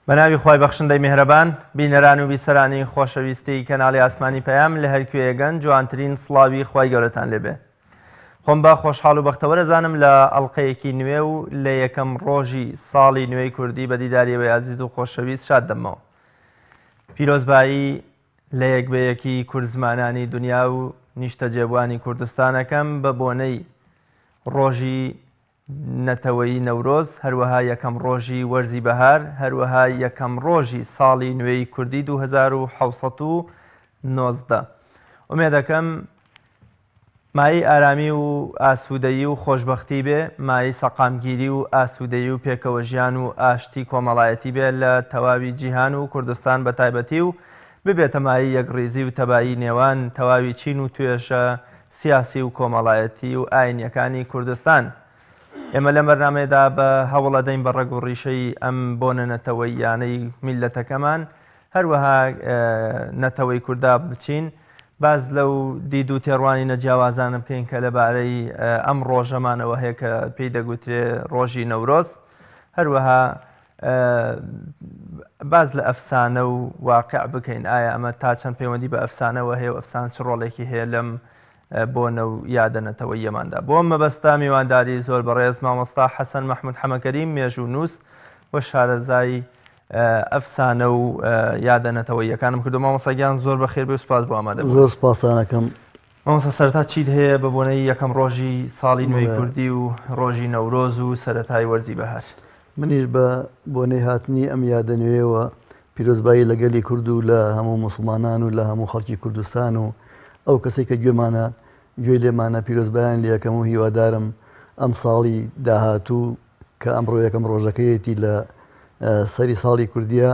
بە ناوی خوای بەخشندەی میهرەبان، بینەران و بیسەرانی خۆشەویستی کەناڵی ئاسمانی پەیام لە هەر کوێیەگەن جوانترین سڵاوی خوای گەورەتان لێبێ. خۆم بە خۆشحاڵ و بەختەوەر ئەزانم لە ئەڵقەیەکی نوێ و لە یەکەم ڕۆژی ساڵی نوێی کوردی بە دیداری ئێوەی ئازیز و خۆشەویست شاد دەبمەوە. پیرۆزبایی لە یەک بە یەکی کوردزمانانی دنیا و نیشتەجێبووانی کوردستان ئەکەم بە بۆنەی ڕۆژی نەتەوەیی نەورۆز، هەروەها یەکەم ڕۆژی وەرزی بەهار، هەروەها یەکەم ڕۆژی ساڵی نوێی کوردی 2719. ئومێدەکەم مایەی ئارامی و ئاسوودەیی و خۆشبەختی بێ، مایەی سەقامگیری و ئاسوودەیی و پێکەوەژیان و ئاشتی کۆمەڵایەتی بێ لە تەواوی جیهان و کوردستان بە تایبەتی و ببێتە مایەی یەکڕیزی و تەبایی نێوان تەواوی چین و توێژە سیاسی و کۆمەڵایەتی و ئاینیەکانی کوردستان. ئێمە لەم بەرنامەیەدا بە هەوڵ ئەدەین بە ڕەگ و ڕیشەی ئەم بۆنە نەتەوەییانەی میللەتەکەمان هەروەها نەتەوەی کوردا بچین باس لەو دید و تێڕوانینە جیاوازانە بکەین کە لەبارەی ئەم ڕۆژەمانەوە هەیە کە پێی دەگوترێ ڕۆژی نەورۆز هەروەها باس لە ئەفسانە و واقع بکەین ئایا ئەمە تا چەند پەیوەندی بە ئەفسانەوە هەیە و ئەفسان چ ڕۆڵێکی هەیە لەم بۆنە و یادە نەتەوەییەماندا بۆ مەبەستە میوانداری زۆر بەڕێز مامۆستا حەسەن مەحمود حەمەکەریم مێژوونووس و شارەزای ئەفسانە و یادە نەتەوەییەکانم کردو مامۆستا گیان زۆر بەخێر بێ و سپاس بۆ ئامادە زۆر سپاسانەکەم مامۆستا سەرەتا چیت هەیە بە بۆنەی یەکەم ڕۆژی ساڵی نوێی کوردی و ڕۆژی نەورۆز و سەرەتای وەرزی بەهار؟ منیش بە بۆنەی هاتنی ئەم یادە نوێیەوە پیرۆزبایی لە گەلی کورد و لە هەموو موسڵمانان و لە هەموو خەڵکی کوردستان و ئەو کەسەی کە گوێمانە گوێی لێمانە پیرۆزبایان لێکەم و هیوادارم ئەم ساڵی داهاتوو کە ئەمڕۆ یەکەم ڕۆژەکەیەتی لە سەری ساڵی کوردیە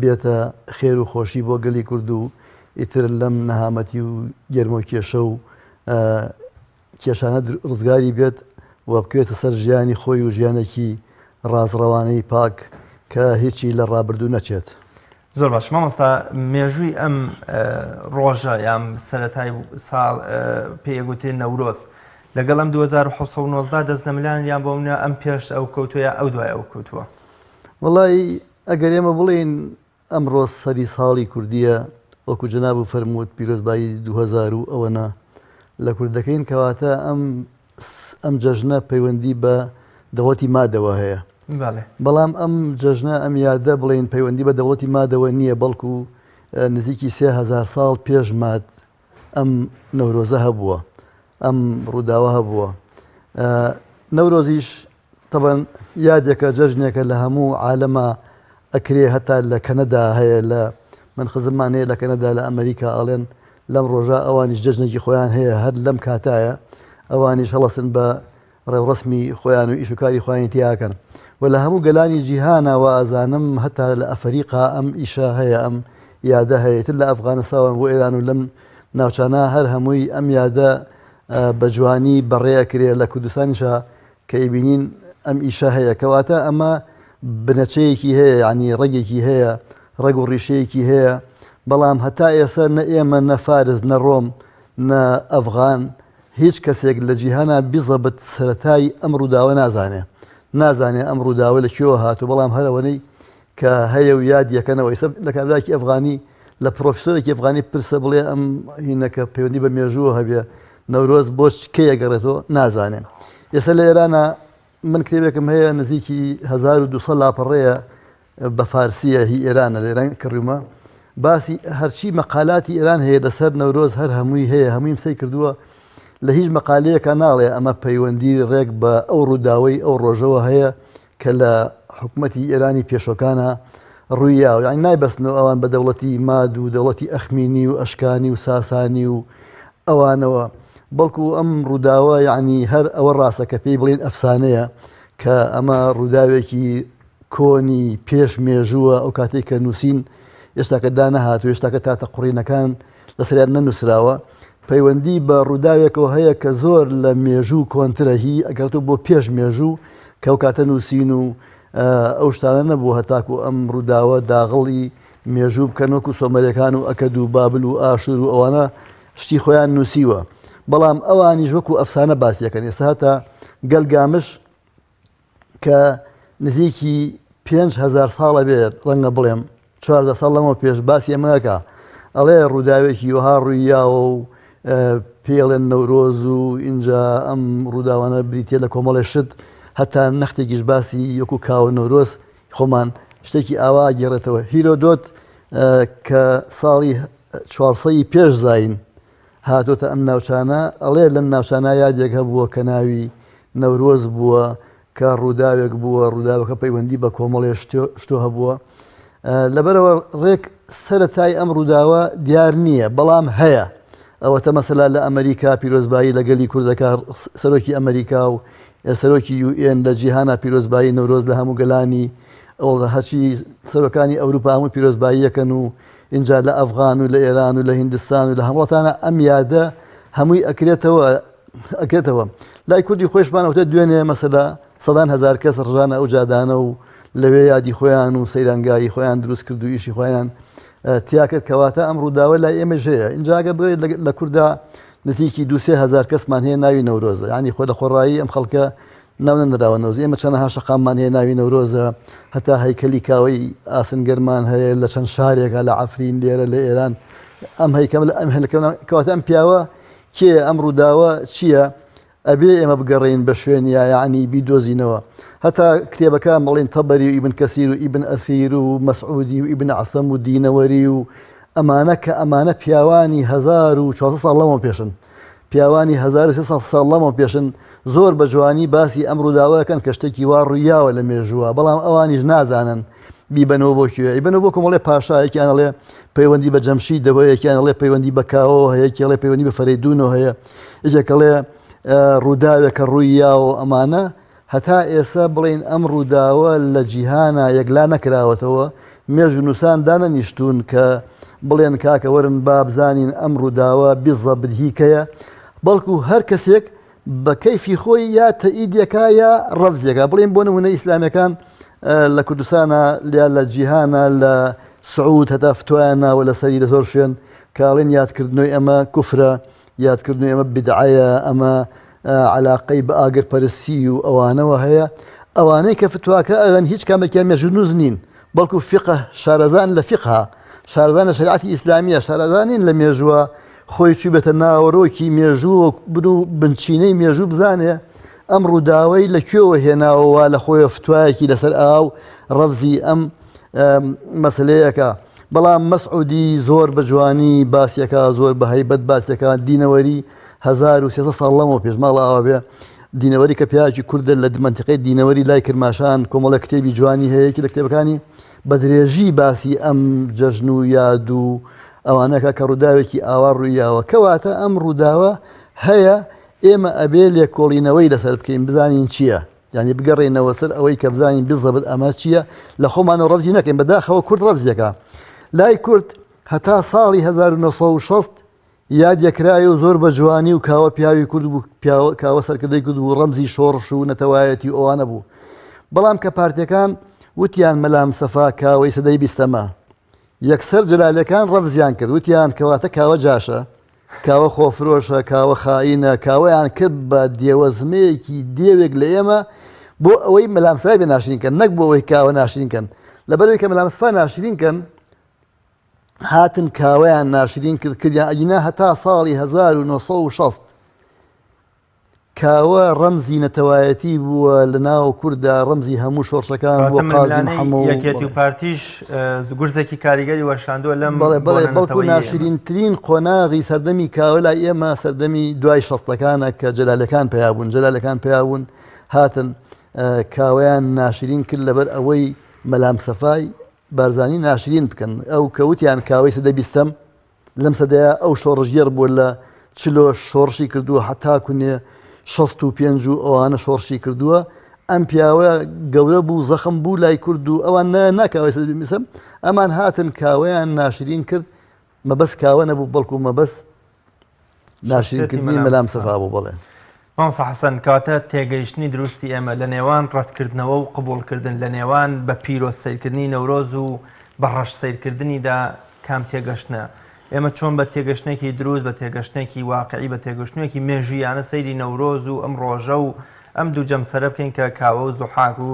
بێتە خێر و خۆشی بۆ گەلی کورد و ئیتر لەم نەهامەتی و گەرمە و کێشە و کێشانە ڕزگاری بێت و بکەوێتە سەر ژیانی خۆی و ژیانێکی ڕازڕەوانەی پاک کە هیچی لە ڕابردوو نەچێت. زۆر باش مامۆستا مێژووی ئەم ڕۆژە یان سەرەتای ساڵ پێیەگوترێ نەورۆز لەگەڵ ئەم 2719 دەست لە ملان یان بۆ منە ئەم پێش ئەو کەوتووە یا ئەو دوای ئەو کەوتووە؟ وەڵی ئەگەر ئێمە بڵێین ئەمڕۆ سەری ساڵی کوردیە وەکو جەناب و فەرمووت پیرۆزبایی 2000 و ئەوەنە لە کورد دەکەین کەواتە ئەم ئەم جەژنە پەیوەندی بە دەوڵەتی مادەوە هەیە بەڵام ئەم جەژنە ئەم یادە بڵێن پەیوەندی بە دەوڵەتی مادەوە نییە بەڵکو نزیکی 3000 ساڵ پێش ماد ئەم نەورۆزە هەبووە ئەم ڕووداوە هەبووە نەورۆزیش تەبەن یادێکە جەژنێکە لە هەموو عالەمە ئەکرێ هەتا لە کەنەدا هەیە لە من خزممان هەیە لە کەنەدا لە ئەمریکا ئەڵێن لەم ڕۆژە ئەوانیش جەژنێکی خۆیان هەیە هەر لەم کاتایە ئەوانیش هەڵەسن بە ڕێوڕەسمی خۆیان و ئیش و کاری خۆیانی تیاکەن و لە هەموو گەلانی جیهانە و ئازانم هەتا لە ئەفەریقا ئەم ئیشە هەیە ئەم یادە هەیە تر لە ئەفغانستاوان بۆ ئێران و لەم ناوچانە هەر هەمووی ئەم یادە بە جوانی بەڕێ ئەکرێ لە کوردستانیشا کە ئەیبینین ئەم ئیشە هەیە کەواتە ئەمە بنەچەیەکی هەیە یعنی ڕەگێکی هەیە ڕەگ و ڕیشەیەکی هەیە بەڵام هەتا ئێستا نە ئێمە نە فارس نە ڕۆم نە ئەفغان هیچ کەسێک لە جیهانا بیزەبت سەرەتای ئەم ڕووداوە نازانێ نازانێ ئەم ڕووداوە لە کوێوە هاتوو بەڵام هەرەوەنەی کە هەیە و یاد یەکەنەوە ئیسە لە کابراکی ئەفغانی لە پرۆفیسۆرێکی ئەفغانی پرسە بڵێ ئەم هینەکە پەیوەندی بە مێژووە هەبێ نەورۆز بۆ کەی ئەگەڕێتەوە نازانێ ئێستا لە ئێرانە من کتێبێکم هەیە نزیکی 1200 لاپەڕەیە بە فارسیە هی ئێرانە لە ئێران کڕیومە باسی هەرچی مەقالاتی ئێران هەیە لەسەر نەورۆز هەر هەمووی هەیە هەموویم سەی کردووە لە هیچ مەقالەیەکە ناڵێ ئەمە پەیوەندی ڕێک بە ئەو ڕووداوەی ئەو ڕۆژەوە هەیە کە لە حکومەتی ئێرانی پێشۆکانە ڕووی یاوە یانی نایبەستنەوە ئەوان بە دەوڵەتی ماد و دەوڵەتی ئەخمینی و ئەشکانی و ساسانی و ئەوانەوە بەڵکو ئەم ڕووداوە یعنی هەر ئەوە ڕاستە کە پێی بڵین ئەفسانەیە کە ئەمە ڕووداوێکی کۆنی پێش مێژووە ئەو کاتێک کە نووسین ئێستاکە دانەهاتو هێشتاکە تاتە قڕینەکان لەسەریان نەنووسراوە پەیوەندی بە ڕووداوێکەوە هەیە کە زۆر لە مێژوو کۆنترە هی ئەگەرتۆ بۆ پێش مێژوو کە ئەو کاتە نووسین و ئەو شتانە نەبوو هەتاکو ئەم ڕووداوە داغڵی مێژوو بکەن وەکو سۆمەرەکان و ئەکەد و بابل و ئاشوور و ئەوانە شتی خۆیان نووسیوە بەڵام ئەوانیش وەکو ئەفسانە باسیەکەن ئێستا هەتا گەلگامش کە نزیکی. 5000 ساڵە بێت ڕەنگە بڵێم 14 ساڵ لەمەوە پێش باسی ئەمەکە ئەڵێ ڕووداوێکی وەها ڕوویاوە و پێڵێن نەورۆز و اینجا ئەم ڕووداوانە بریتە لە کۆمەڵێ شت هەتا نەختێکیش باسی یەکو کاوە نەورۆز خۆمان شتێکی ئاوا گێڕێتەوە هیرۆدۆت کە ساڵی 400 پێش زین هاتۆتە ئەم ناوچانە ئەڵێ لەم ناوچانە یادێک هەبووە کە ناوی نەورۆز بووە کە ڕووداوێک بووە ڕووداوەکە پەیوەندی بە کۆمەڵێ شتۆ هەبووە لەبەرەوە ڕێک سەرەتای ئەم ڕووداوە دیار نییە بەڵام هەیە ئەوەتە مەسەلا لە ئەمریکا پیرۆزبایی لە گەلی کوردەکە سەرۆکی ئەمریکا و سەرۆکی UN لە جیهانا پیرۆزبایی نەورۆز لە هەموو گەلانی ئەوڵ هەرچی سەرۆکانی ئەوروپا هەموو پیرۆزباییەکەن و اینجا لە ئەفغان و لە ئێران و لە هیندستان و لە هەموڵاتانە ئەم یادە هەمووی ئەکرێتەوە ئەکرێتەوە لای کوردی خۆشمان ئەوتە دوێنێ مەسەلا سەدان هەزار کەس ڕژانە ئەو جادانە و لەوێ یادی خۆیان و سەیرانگایی خۆیان دروست کرد و ئیشی خۆیان تیا کرد کەواتە ئەم ڕووداوە لای ئێمەش هەیە ئینجا ئەگە بڵێ لە کوردا نزیکی دوسێ هزار کەسمان هەیە ناوی نەورۆزە ینی خۆ لە خۆڕایی ئەم خەڵکە ناو نەنراوە نەورۆز ئێمە چەنەها شەقاممان هەیە ناوی نەورۆزە هەتا هەیکەلی کاوەی ئاسنگەرمان هەیە لە چەند شارێکە لە عەفرین لێرە لە ئێران ئەم هەیکەم لە ئەم هەلکە کەواتە ئەم پیاوە کێ ئەم ڕووداوە چییە ئەبێ ئێمە بگەڕێین بە شوێنیا یەعنی بیدۆزینەوە هەتا کتێبەکان بڵێن تەبەری و ئیبن کەسیر و ئیبن ئەثیر و مەسعودی و ئیبن ئەعسەم و دینەوەری و ئەمانە کە ئەمانە پیاوانی 1400 ساڵ لەمەوە پێشن پیاوانی 1300 ساڵ لەمەوە پێشن زۆر بە جوانی باسی ئەم ڕووداوەکەن کە شتێکی وا ڕوویاوە لە مێژووە بەڵام ئەوانیش نازانن بیبەنەوە بۆ کوێ ئەیبەنەوە بۆ کۆمەڵێ پاشا یەکیان ئەڵێ پەیوەندی بە جەمشیدەوە یەکیان ئەڵێ پەیوەندی بە کاوەوە هەیە یەکێ ئەڵێ پەیوەندی بە فەرەیدوونەوە هەیە یەکێک ئەڵێ ڕووداوێکە ڕووی یاوە ئەمانە هەتا ئێستا بڵین ئەم ڕووداوە لە جیهانە یەکلا نەکراوەتەوە مێژوونووسان دانەنیشتوون کە بڵێن کاکە وەرن با بزانین ئەم ڕووداوە بیزەبت هی کەیە بەڵکو هەر کەسێک بە کەیفی خۆی یا تەئیدێکا یا ڕەفزێکا بڵێن بۆ نمونە ئیسلامیەکان لە کوردستانە یا لە جیهانە لە سعود هەتا فتوایان ناوە لەسەری لە زۆر شوێن کاڵێن یادکردنەوەی ئەمە کوفرە یادکردنەوەی ئەمە بدعەیە ئەمە علاقەی بە ئاگر پەرستی و ئەوانەوە هەیە ئەوانەی کە فتواکە ئەوەن هیچ کامێکیان مێژوونووس نین بەڵکو فقه شارەزان لە فقه شارەزان لە شەریعەتی ئیسلامیە شارەزانین لە مێژووە خۆی چووبێتە ناوەرۆکی مێژوو و بن و بنچینەی مێژوو بزانێ ئەم ڕووداوەی لە کوێوە هێناوە وا لە خۆیە فتوایەکی لەسەر ئاو ڕەفزی ئەم مەسلەیەکە بەڵام مەسعودی زۆر بە جوانی باسیەکە زۆر بە هەیبەت باسیەکە دینەوەری 1300 ساڵ لەمەوە پێش ماڵ ئاوا بێ دینەوەری کە پیاوێکی کوردە لە مەنتیقەی دینەوەری لای کرماشان کۆمەڵە کتێبی جوانی هەیە یەکی لە کتێبەکانی بە درێژی باسی ئەم جەژن و یاد و ئەوانەکە کە ڕووداوێکی ئاوا ڕوویاوە کەواتە ئەم ڕووداوە هەیە ئێمە ئەبێ لێکۆڵینەوەی لەسەر بکەین بزانین چییە یعنی بگەڕێنەوە سەر ئەوەی کە بزانین بزەبت ئەمە چییە لە خۆمانەوە ڕەفزی نەکەین بەداخەوە کورد ڕەفزیەکە لای کورد هەتا ساڵی 1960 یاد یەکرای و زۆر بە جوانی و کاوە پیاوی کورد بوو پیاوە کاوە سەرکردەی کورد بوو ڕەمزی شۆڕش و نەتەوایەتی و ئەوانە بوو بەڵام کە پارتیەکان وتیان مەلا مستەفا کاوەی سەدەی بیستەمە یەکسەر جەلالەکان ڕەفزیان کرد وتیان کەواتە کاوە جاشە کاوە خۆفرۆشە کاوە خائینە کاوەیان کرد بە دێوەزمەیەکی دێوێک لە ئێمە بۆ ئەوەی مەلا مستەفای بێ ناشرین کەن نەک بۆ ئەوەی کاوە ناشرین کەن لەبەرەوەی کە مەلا مستەفا ناشرین کەن هاتن کاوەیان ناشرین کرد کردیان ئەگینا هەتا ساڵی 1960 کاوە ڕەمزی نەتەوایەتی بووە لە ناو کووردا ڕەمزی هەموو شۆڕشەکان بۆ قازی محەممەد یەکێتی و پارتیش گورزێکی کاریگەری وەشاندووە لەم بەڵێ بەڵێ بەڵکو ناشرینترین قۆناغی سەردەمی کاوە لای ئێمە سەردەمی دوای شەستەکانە کە جەلالەکان پیا بوون جەلالەکان پیا بوون هاتن کاوەیان ناشرین کرد لەبەر ئەوەی مەلام سەفای بارزانی ناشرین بکەن ئەو کە وتیان کاوەی سەدەی بیستەم لەم سەدەیە ئەو شۆڕشگێڕ بووە لە چلۆ شۆڕشی کردووە هەتا کونێ 65 و ئەوانە شۆڕشی کردووە ئەم پیاوە گەورە بوو زەخم بوو لای کورد و ئەوان ناکاوەی سەدەی بیستەم ئەمان هاتن کاوەیان ناشرین کرد مەبەست کاوە نەبوو بەڵکو مەبەست ناشرینکردنی مەلا مستەفا بوو بەڵێ. مامۆستا حەسەن کەواتە تێگەیشتنی دروستی ئێمە لە نێوان ڕەتکردنەوە و قبوڵکردن لە نێوان بە پیرۆز سەیرکردنی نەورۆز و بە ڕەش سەیرکردنیدا کام تێگەشتنە؟ ئێمە چۆن بە تێگەشتنێکی دروست بە تێگەشتنێکی واقعی بە تێگەشتنێکی مێژوویانە سەیری نەورۆز و ئەم ڕۆژە و ئەم دوو جەمسەرە بکەین کە کاوە و زوحاک و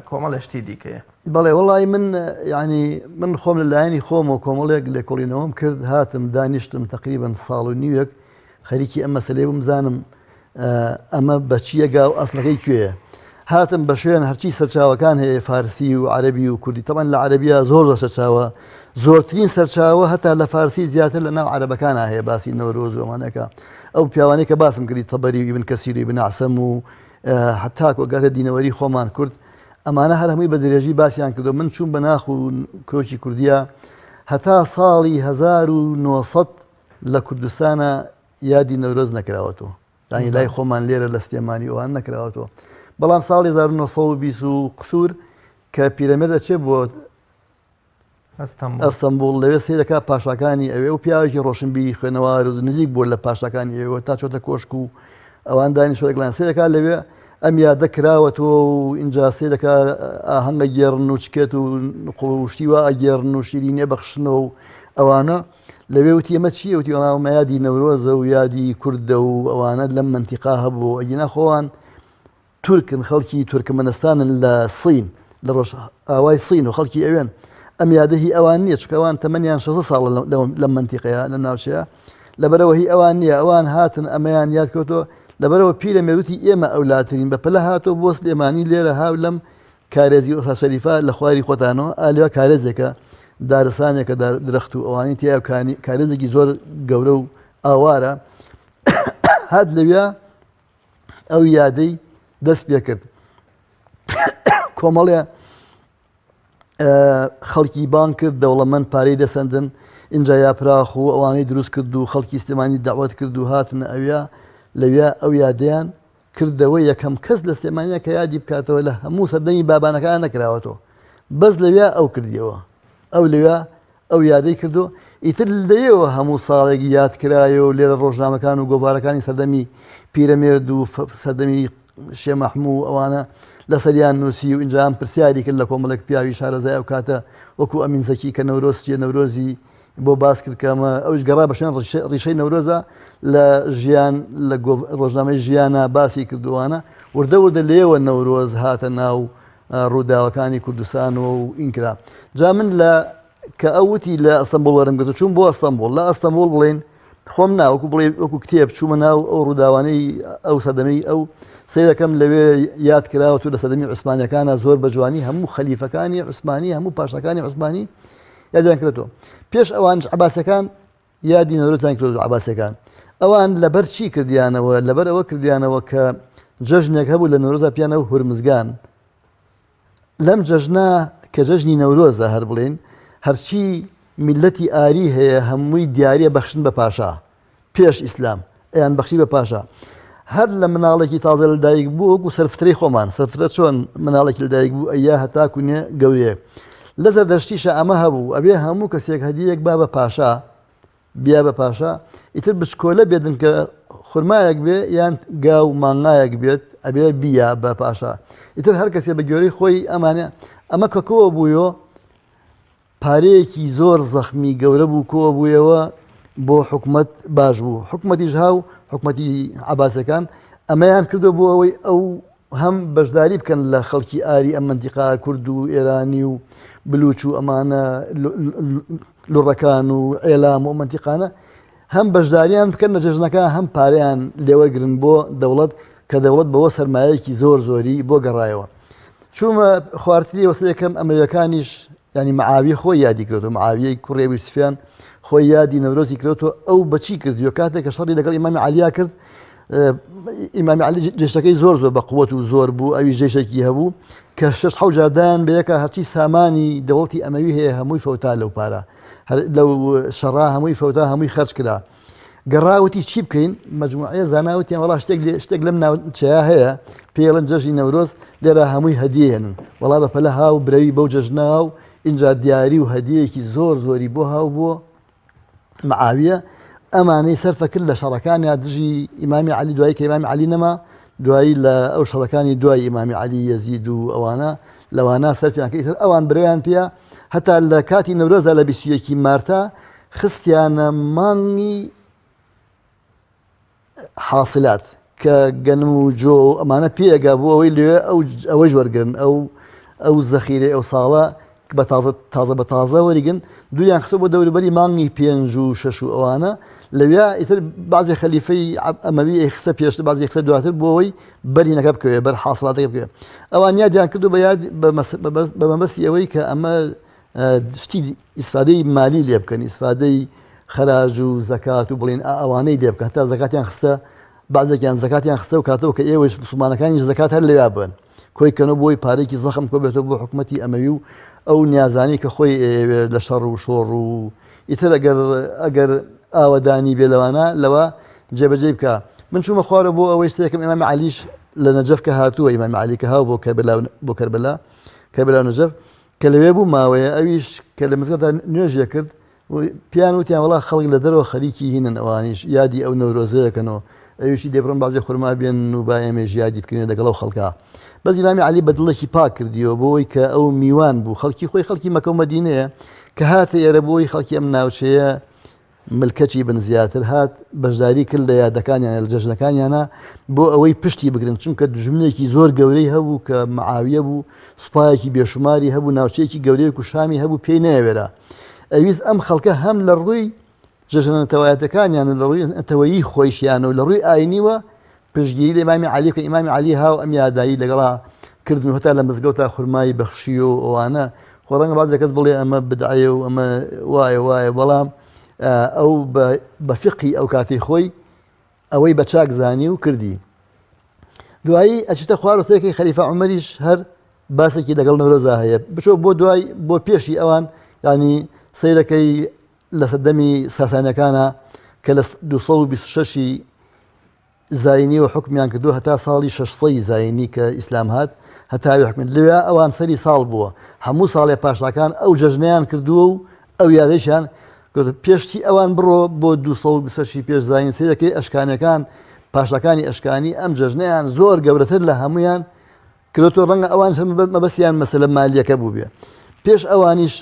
کۆمەڵێ شتی دیکەیە؟ بەڵێ وەڵی من یعنی من خۆم لە لایەنی خۆم و کۆمەڵێک لێکۆڵینەوەم کرد هاتم دانیشتم تقریبن ساڵ و نیوێک خەریکی ئەم مەسلەی بووم زانم ئەمە بەچیەگا و ئەسڵەکەی کوێیە هاتم بە شوێن هەرچی سەرچاوەکان هەیە فارسی و عەربی و کوردی تەمان لە عەربیە زۆر زۆر سەرچاوە زۆرترین سەرچاوە هەتا لە فارسی زیاتر لە ناو عەرەبەکانە هەیە باسی نەورۆز و ئەمانەکە ئەو پیاوانەی کە باسم کردی تەبەری و ئیبن کەسیر و ئیبن عەسەم و هەتاکو گاتە دینەوەری خۆمان کورد ئەمانە هەر هەمووی بە درێژی باسیان کردو من چوون بە ناخ و کرۆکی کوردیە هەتا ساڵی 1900 لە کوردستانە یادی نەورۆز نەکراوەتەوە یانی لای خۆمان لێرە لە سلێمانی ئەوان نەکراوەتەوە بەڵام ساڵی 1920 و قسوور کە پیرەمێرد ئەچێ بۆ ئەستەمبوڵ لەوێ سیرەکە پاشاکانی ئەوێ و پیاوێکی ڕۆشنبیری خوێنەوار و نزیک بووە لە پاشاکانی ئەوێ تا چۆتە کۆشک و ئەوان دانیشتوە لەگەڵیان سیرەکە لەوێ ئەم یادە کراوەتەوە و ئینجا سیرەکە ئاهەنگە گێڕن و چکێت و قوڵ و شتی وا ئەگێڕن و شیرینێ بەخشنەوە و ئەوانە لەوێ وتی ئەمە چییە وتی وەڵا ئەمە یادی نەورۆزە و یادی کوردە و ئەوانە لەم مەنتیقا هەبوو ئەگینا خۆوان تورکن خەڵکی تورکمەنستانن لە سین لە ڕۆژ ئاوای سین و خەڵکی ئەوێن ئەم یادە هی ئەوان نییە چونکە ئەوان تەمەنیان 16 ساڵە لەم مەنتیقەیە لە ناوچەیە لەبەرەوە هی ئەوان نییە ئەوان هاتن ئەمەیان یاد کەوتەوە لەبەرەوە پیرە مێروتی ئێمە ئەولاترین بە پەلە هاتۆ بۆ سلێمانی لێرە هاو لەم کارێزی ئۆسا شەریفە لە خواری خۆتانەوە ئالیا کارێزێکە دارستانێکە درەخت و ئەوانی تیا کارێزێکی زۆر گەورە و ئاوارە هات لەویا ئەو یادەی دەست پێ کرد کۆمەڵێ خەڵکی بان کرد دەوڵەمەند پارەی دەسەندن اینجا یاپراخ و ئەوانەی دروست کرد و خەڵکی سلێمانی داوت کرد و هاتنە ئەویا لەویا ئەو یادیان کردەوە یەکەم کەس لە سلێمانیا کە یادی بکاتەوە لە هەموو سەردەمی بابانەکان نەکراوەتەوە بەس لەویا ئەو کردیەوە ئەو لەویا ئەو یادەی کردو ئیتر لەوێوە هەموو ساڵێک یاد کرایەوە و لێرە ڕۆژنامەکان و گۆڤارەکانی سەردەمی پیرەمێرد و سەردەمی شێ مەحموو ئەوانە لەسەریان نووسی و ئینجا ئەم پرسیاری کرد لە کۆمەڵێک پیاوی شارەزای ئەو کاتە وەکو ئەمین زەکی کە نەورۆز چیە نەورۆزی بۆ باس کرد کە ئەمە ئەوش گەڕا بە شوێن ڕیشەی نەورۆزە لە ژیان لە ڕۆژنامەی ژیانە باسی کردووانە وردە وردە لێوە نەورۆز هاتە ناو ڕووداوەکانی کوردستان و ئینکرا جا من لە کە ئەو وتی لە ئەستەمبول وەرم گرت چوون بۆ ئەستەمبول لە ئەستەمبول بڵێن خۆم ناوەکو بڵێ وەکو کتێب چوومە ناو ئەو ڕووداوانەی ئەو سەدەمی ئەو سیرەکەم لەوێ یاد کراوە و لە سەدەمی عوسمانەکانە زۆر بە جوانی هەموو خەلیفەکانی عوسمانی هەموو پاشاکانی عوسمانی یادیان کردەوە پێش ئەوانش عباسەکان یادی نەورۆزیان کردو عباسەکان ئەوان لەبەر چی کردیانەوە لەبەر ئەوە کردیانەوە کە جەژنێک هەبوو لە نەورۆزا پیانە و هورمزگان لەم جەژنە کە جەژنی نەورۆزە هەر بڵێن هەرچی میلەتی ئاری هەیە هەمووی دیاریە بەخشن بە پاشا پێش ئیسلام ئەیان بەخشی بە پاشا هەر لە مناڵێکی تازە لەدایک بوو وەکو سەرفترەی خۆمان سەرفترە چۆن مناڵێکی لەدایک بوو ئەیا هەتاکو نێ گەورەیە لە زەردەشتیشە ئەمە هەبوو ئەبێ هەموو کەسێک هەدیەک با بە پاشا بیا بە پاشا ئیتر بچکۆلە بێتن کە خورمایەک بێ یان گا و مانگایەک بێت ئەبێ بیا بە پاشا ئیتر هەر کەسێ بە گوێرەی خۆی ئەمانە ئەمە کە کۆوە بوویەوە پارەیەکی زۆر زەخمی گەورە بوو کۆ بوویەوە بۆ حکومت باش بوو حکومەتیش هاو حکومەتی عباسەکان ئەمەیان کردو بۆ ئەوەی ئەو هەم بەشداری بکەن لە خەڵکی ئاری ئەم مەنتیقا کورد و ئێرانی و بلوچ و ئەمانە لوڕەکان و ئێلام و مەنتیقانە هەم بەشداریان بکەن لە جەژنەکە هەم پارەیان لێوەگرن بۆ دەوڵەت کە دەوڵەت بەوە سەرمایەکی زۆر زۆری بۆ گەڕایەوە چوومە خوارتری وەسە یەکەم ئەمەویەکانیش ینی معاوی خۆی یادی کردو معاویەی کوڕی ئەبی سفیان خۆی یادی نەورۆزی کردو ئەو بەچی کردیوە کاتێک کە شەڕی لەگەڵ ئیمامی عەلیا کرد ئیمامی عەلی جێشەکەی زۆر زۆر بە قوت و زۆر بوو ئەوی جێشێکی هەبوو کە شش حەو جاردان بە یەکە هەرچی سامانی دەوڵەتی ئەمەوی هەیە هەمووی فەوتا لەو پارە لەو شەڕا هەمووی فەوتا هەمووی خەرج کرا گەڕا وتی چی بکەین مجموعەیە زانا وتیان وەڵا شتێک لێ شتێک لەم ناوچەیە هەیە پێڵن جەژنی نەورۆز لێرە هەمووی هەدیەێنن وەڵا بە پەلە هاو برەوی بەو جەژنە و ئینجا دیاری و هەدیەیەکی زۆر زۆری بۆ هاو بۆ معاویە ئەمانەی سەرفە کرد لە شەڕەکانیا دژی ئیمامی عەلی دوایی کە ئیمامی عەلی نەما دوایی لە ئەو شەڕەکانی دوای ئیمامی عەلی یەزید و ئەوانە لەوانە سەرفیان کرد ئیتر ئەوان برەویان پێیە هەتا لە کاتی نەورۆزا لە 21 مارتا خستیانە مانگی حاصلات کە گەنم و جۆ و ئەمانە پێگا بۆ ئەوەی لێ ئەو ئەوەیش وەرگن ئەو. ئەو زەخیرەی ئەو ساڵە بە تازە تازە بە تازە وەریگن دووریان خستە بۆ دەوروبەری مانگی پێنج و شەش و ئەوانە لەویا ئیتر بازی خەلیفەی ئەمەوی ئەی خستە پێشتر بازی خستە دواتر بۆ ئەوەی بەرینەکە بکەوێ بەر حاصلاتەکە بکەوێ ئەوان یادیان کردو بە یاد بە مەبەستی ئەوەی کە ئەمە شتی ئیسفادەی مالی لێ بکەن ئیسفادەی خەراج و زەکات و بڵین ئەوانەی لێ بکەن تا زەکاتیان خستە بازێکیان زەکاتیان خستە و کاتەوە کە ئێوەش مسلمانەکانیش زەکات هەر لەویا بن کۆی کەنەوە بۆی پارێکی زەخم کۆ بێتەوە بۆ حکوومەتی ئەمەوی و ئەو نیازانی کە خۆی ئەیەوێت لە شەڕ و شۆڕ و ئیتر ئەگەر ئەگەر ئاوەدانی بێ لەوانە لەوە جێبەجێ بکە من چوومە خوارە بۆ ئەوەی سێکم ئیمام عەلیش لە نەجەف کە هاتووە ئیمام عەلی کە هاو بۆ کەربەلا بۆ کەربەلا کەربەلا نەجەف کە لەوێ بوو ماوەیە ئەویش کە لە مزگەوتدا نوێژێ کرد پیان وتیان وڵا خەڵک لە دەرەوە خەریکی هینن ئەوانیش یادی ئەو نەورۆزەیەکەنەوە ئەویشی دەبڕن بازی خورما بێن و با ئێمەش یادی بکەین لەگەڵ ئەو خەڵکە بەس ئیمامی عەلی بە دڵێکی پاک کردیەوە بۆی کە ئەو میوان بوو خەڵکی خۆی خەڵکی مەکە و مەدینەیە کە هاتە ئێرە بۆی خەڵکی ئەم ناوچەیە ملکەچی بن زیاتر هات بەشداری کرد لە یادەکانیان لە جەژنەکانیانە بۆ ئەوەی پشتی بگرن چونکە دژمنێکی زۆر گەورەی هەبوو کە معاویە بوو سوپایەکی بێشوماری هەبوو ناوچەیەکی گەورەیەک و شامی هەبوو پێی نەیەوێرا ئەویست ئەم خەڵکە هەم لە ڕووی جەژنە نەتەوایەتەکانیان و لە ڕووی نەتەوەیی خۆیشیان و لە ڕووی ئاینیوە پشتگیری لە ئیمامی عەلی بکەن ئیمامی عەلی هاو ئەم یادایی لەگەڵا کردن و هەتا لە مزگەوتا خورمایی بەخشی و ئەوانە خۆ ڕەنگە بازێک کەس بڵێ ئەمە بدعەیە و ئەمە وایە وایە بەڵام ئەو بە فقی ئەو کاتی خۆی ئەوەی بە چاک زانی و کردی دوایی ئەچیتە خوار و سێکی خەلیفە عومەریش هەر باسێکی لەگەڵ نەورۆزا هەیە بچۆ بۆ دوای بۆ پێشی ئەوان ینی سیرەکەی لە سەردەمی ساسانەکانە کە لە 226 زاینی و حکمیان کردو هەتا ساڵی 600 زاینی کە ئیسلام هات هەتاوی حکم لەوێ ئەوان سەری ساڵ بووە هەموو ساڵێ پاشاکان ئەو جەژنیان کردووە و ئەو یادەیشیان پێشتی ئەوان بڕۆ بۆ 226 پێش زاین سەیرەکەی ئەشکانەکان پاشاکانی ئەشکانی ئەم جەژنەیان زۆر گەورەتر لە هەمویان کرۆتۆ ڕەنگە ئەوان مەبەستیان مەسەلە مالیەکە بوو بێ پێش ئەوانیش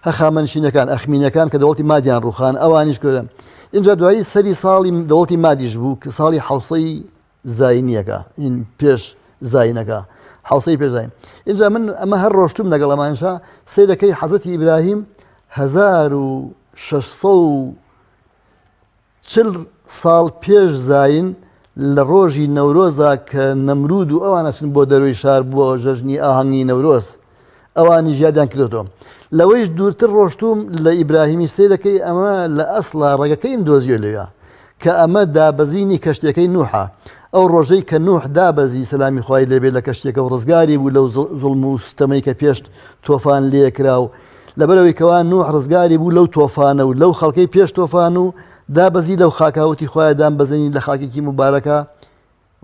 هەخامەنشینەکان ئەخمینەکان کە دەوڵەتی مادیان ڕوخان ئەوانیش کردن اینجا دوایی سەری ساڵی دەوڵەتی مادیش بوو کە ساڵی حوسەی زاینیەکە این پێش زاینەکە حوسەی پێش زاین اینجا من ئەمە هەر ڕۆشتم لەگەڵ ئەمانشا سەیرەکەی حەزەتی ئیبراهیم 1600 چل ساڵ پێش زین لە ڕۆژی نەورۆزا کە نەمرود و ئەوان ئەچن بۆ دەروی شار بۆ ژەژنی ئاهەنگی نەورۆز ئەوانیش یادیان کردۆتەوە لەوەیش دوورتر ڕۆشتوم لە ئیبراهیمی سەیرەکەی ئەمە لە ئەسڵا ڕەگەکەیم دۆزیە لەویا کە ئەمە دابەزینی کەشتیەکەی نوحە ئەو ڕۆژەی کە نوح دابەزی سەلامی خوای لێبێ لە کەشتیەکە و ڕزگاری بوو لەو زوڵم و ستەمەی کە پێشت تۆفان لێکرا و لەبەرەوەی کەوا نوح ڕزگاری بوو لەو تۆفانە و لەو خەڵکەی پێش تۆفان و دابەزی لەو خاکاوتی خوایە دامبەزێنی لە خاکێکی موبارەکە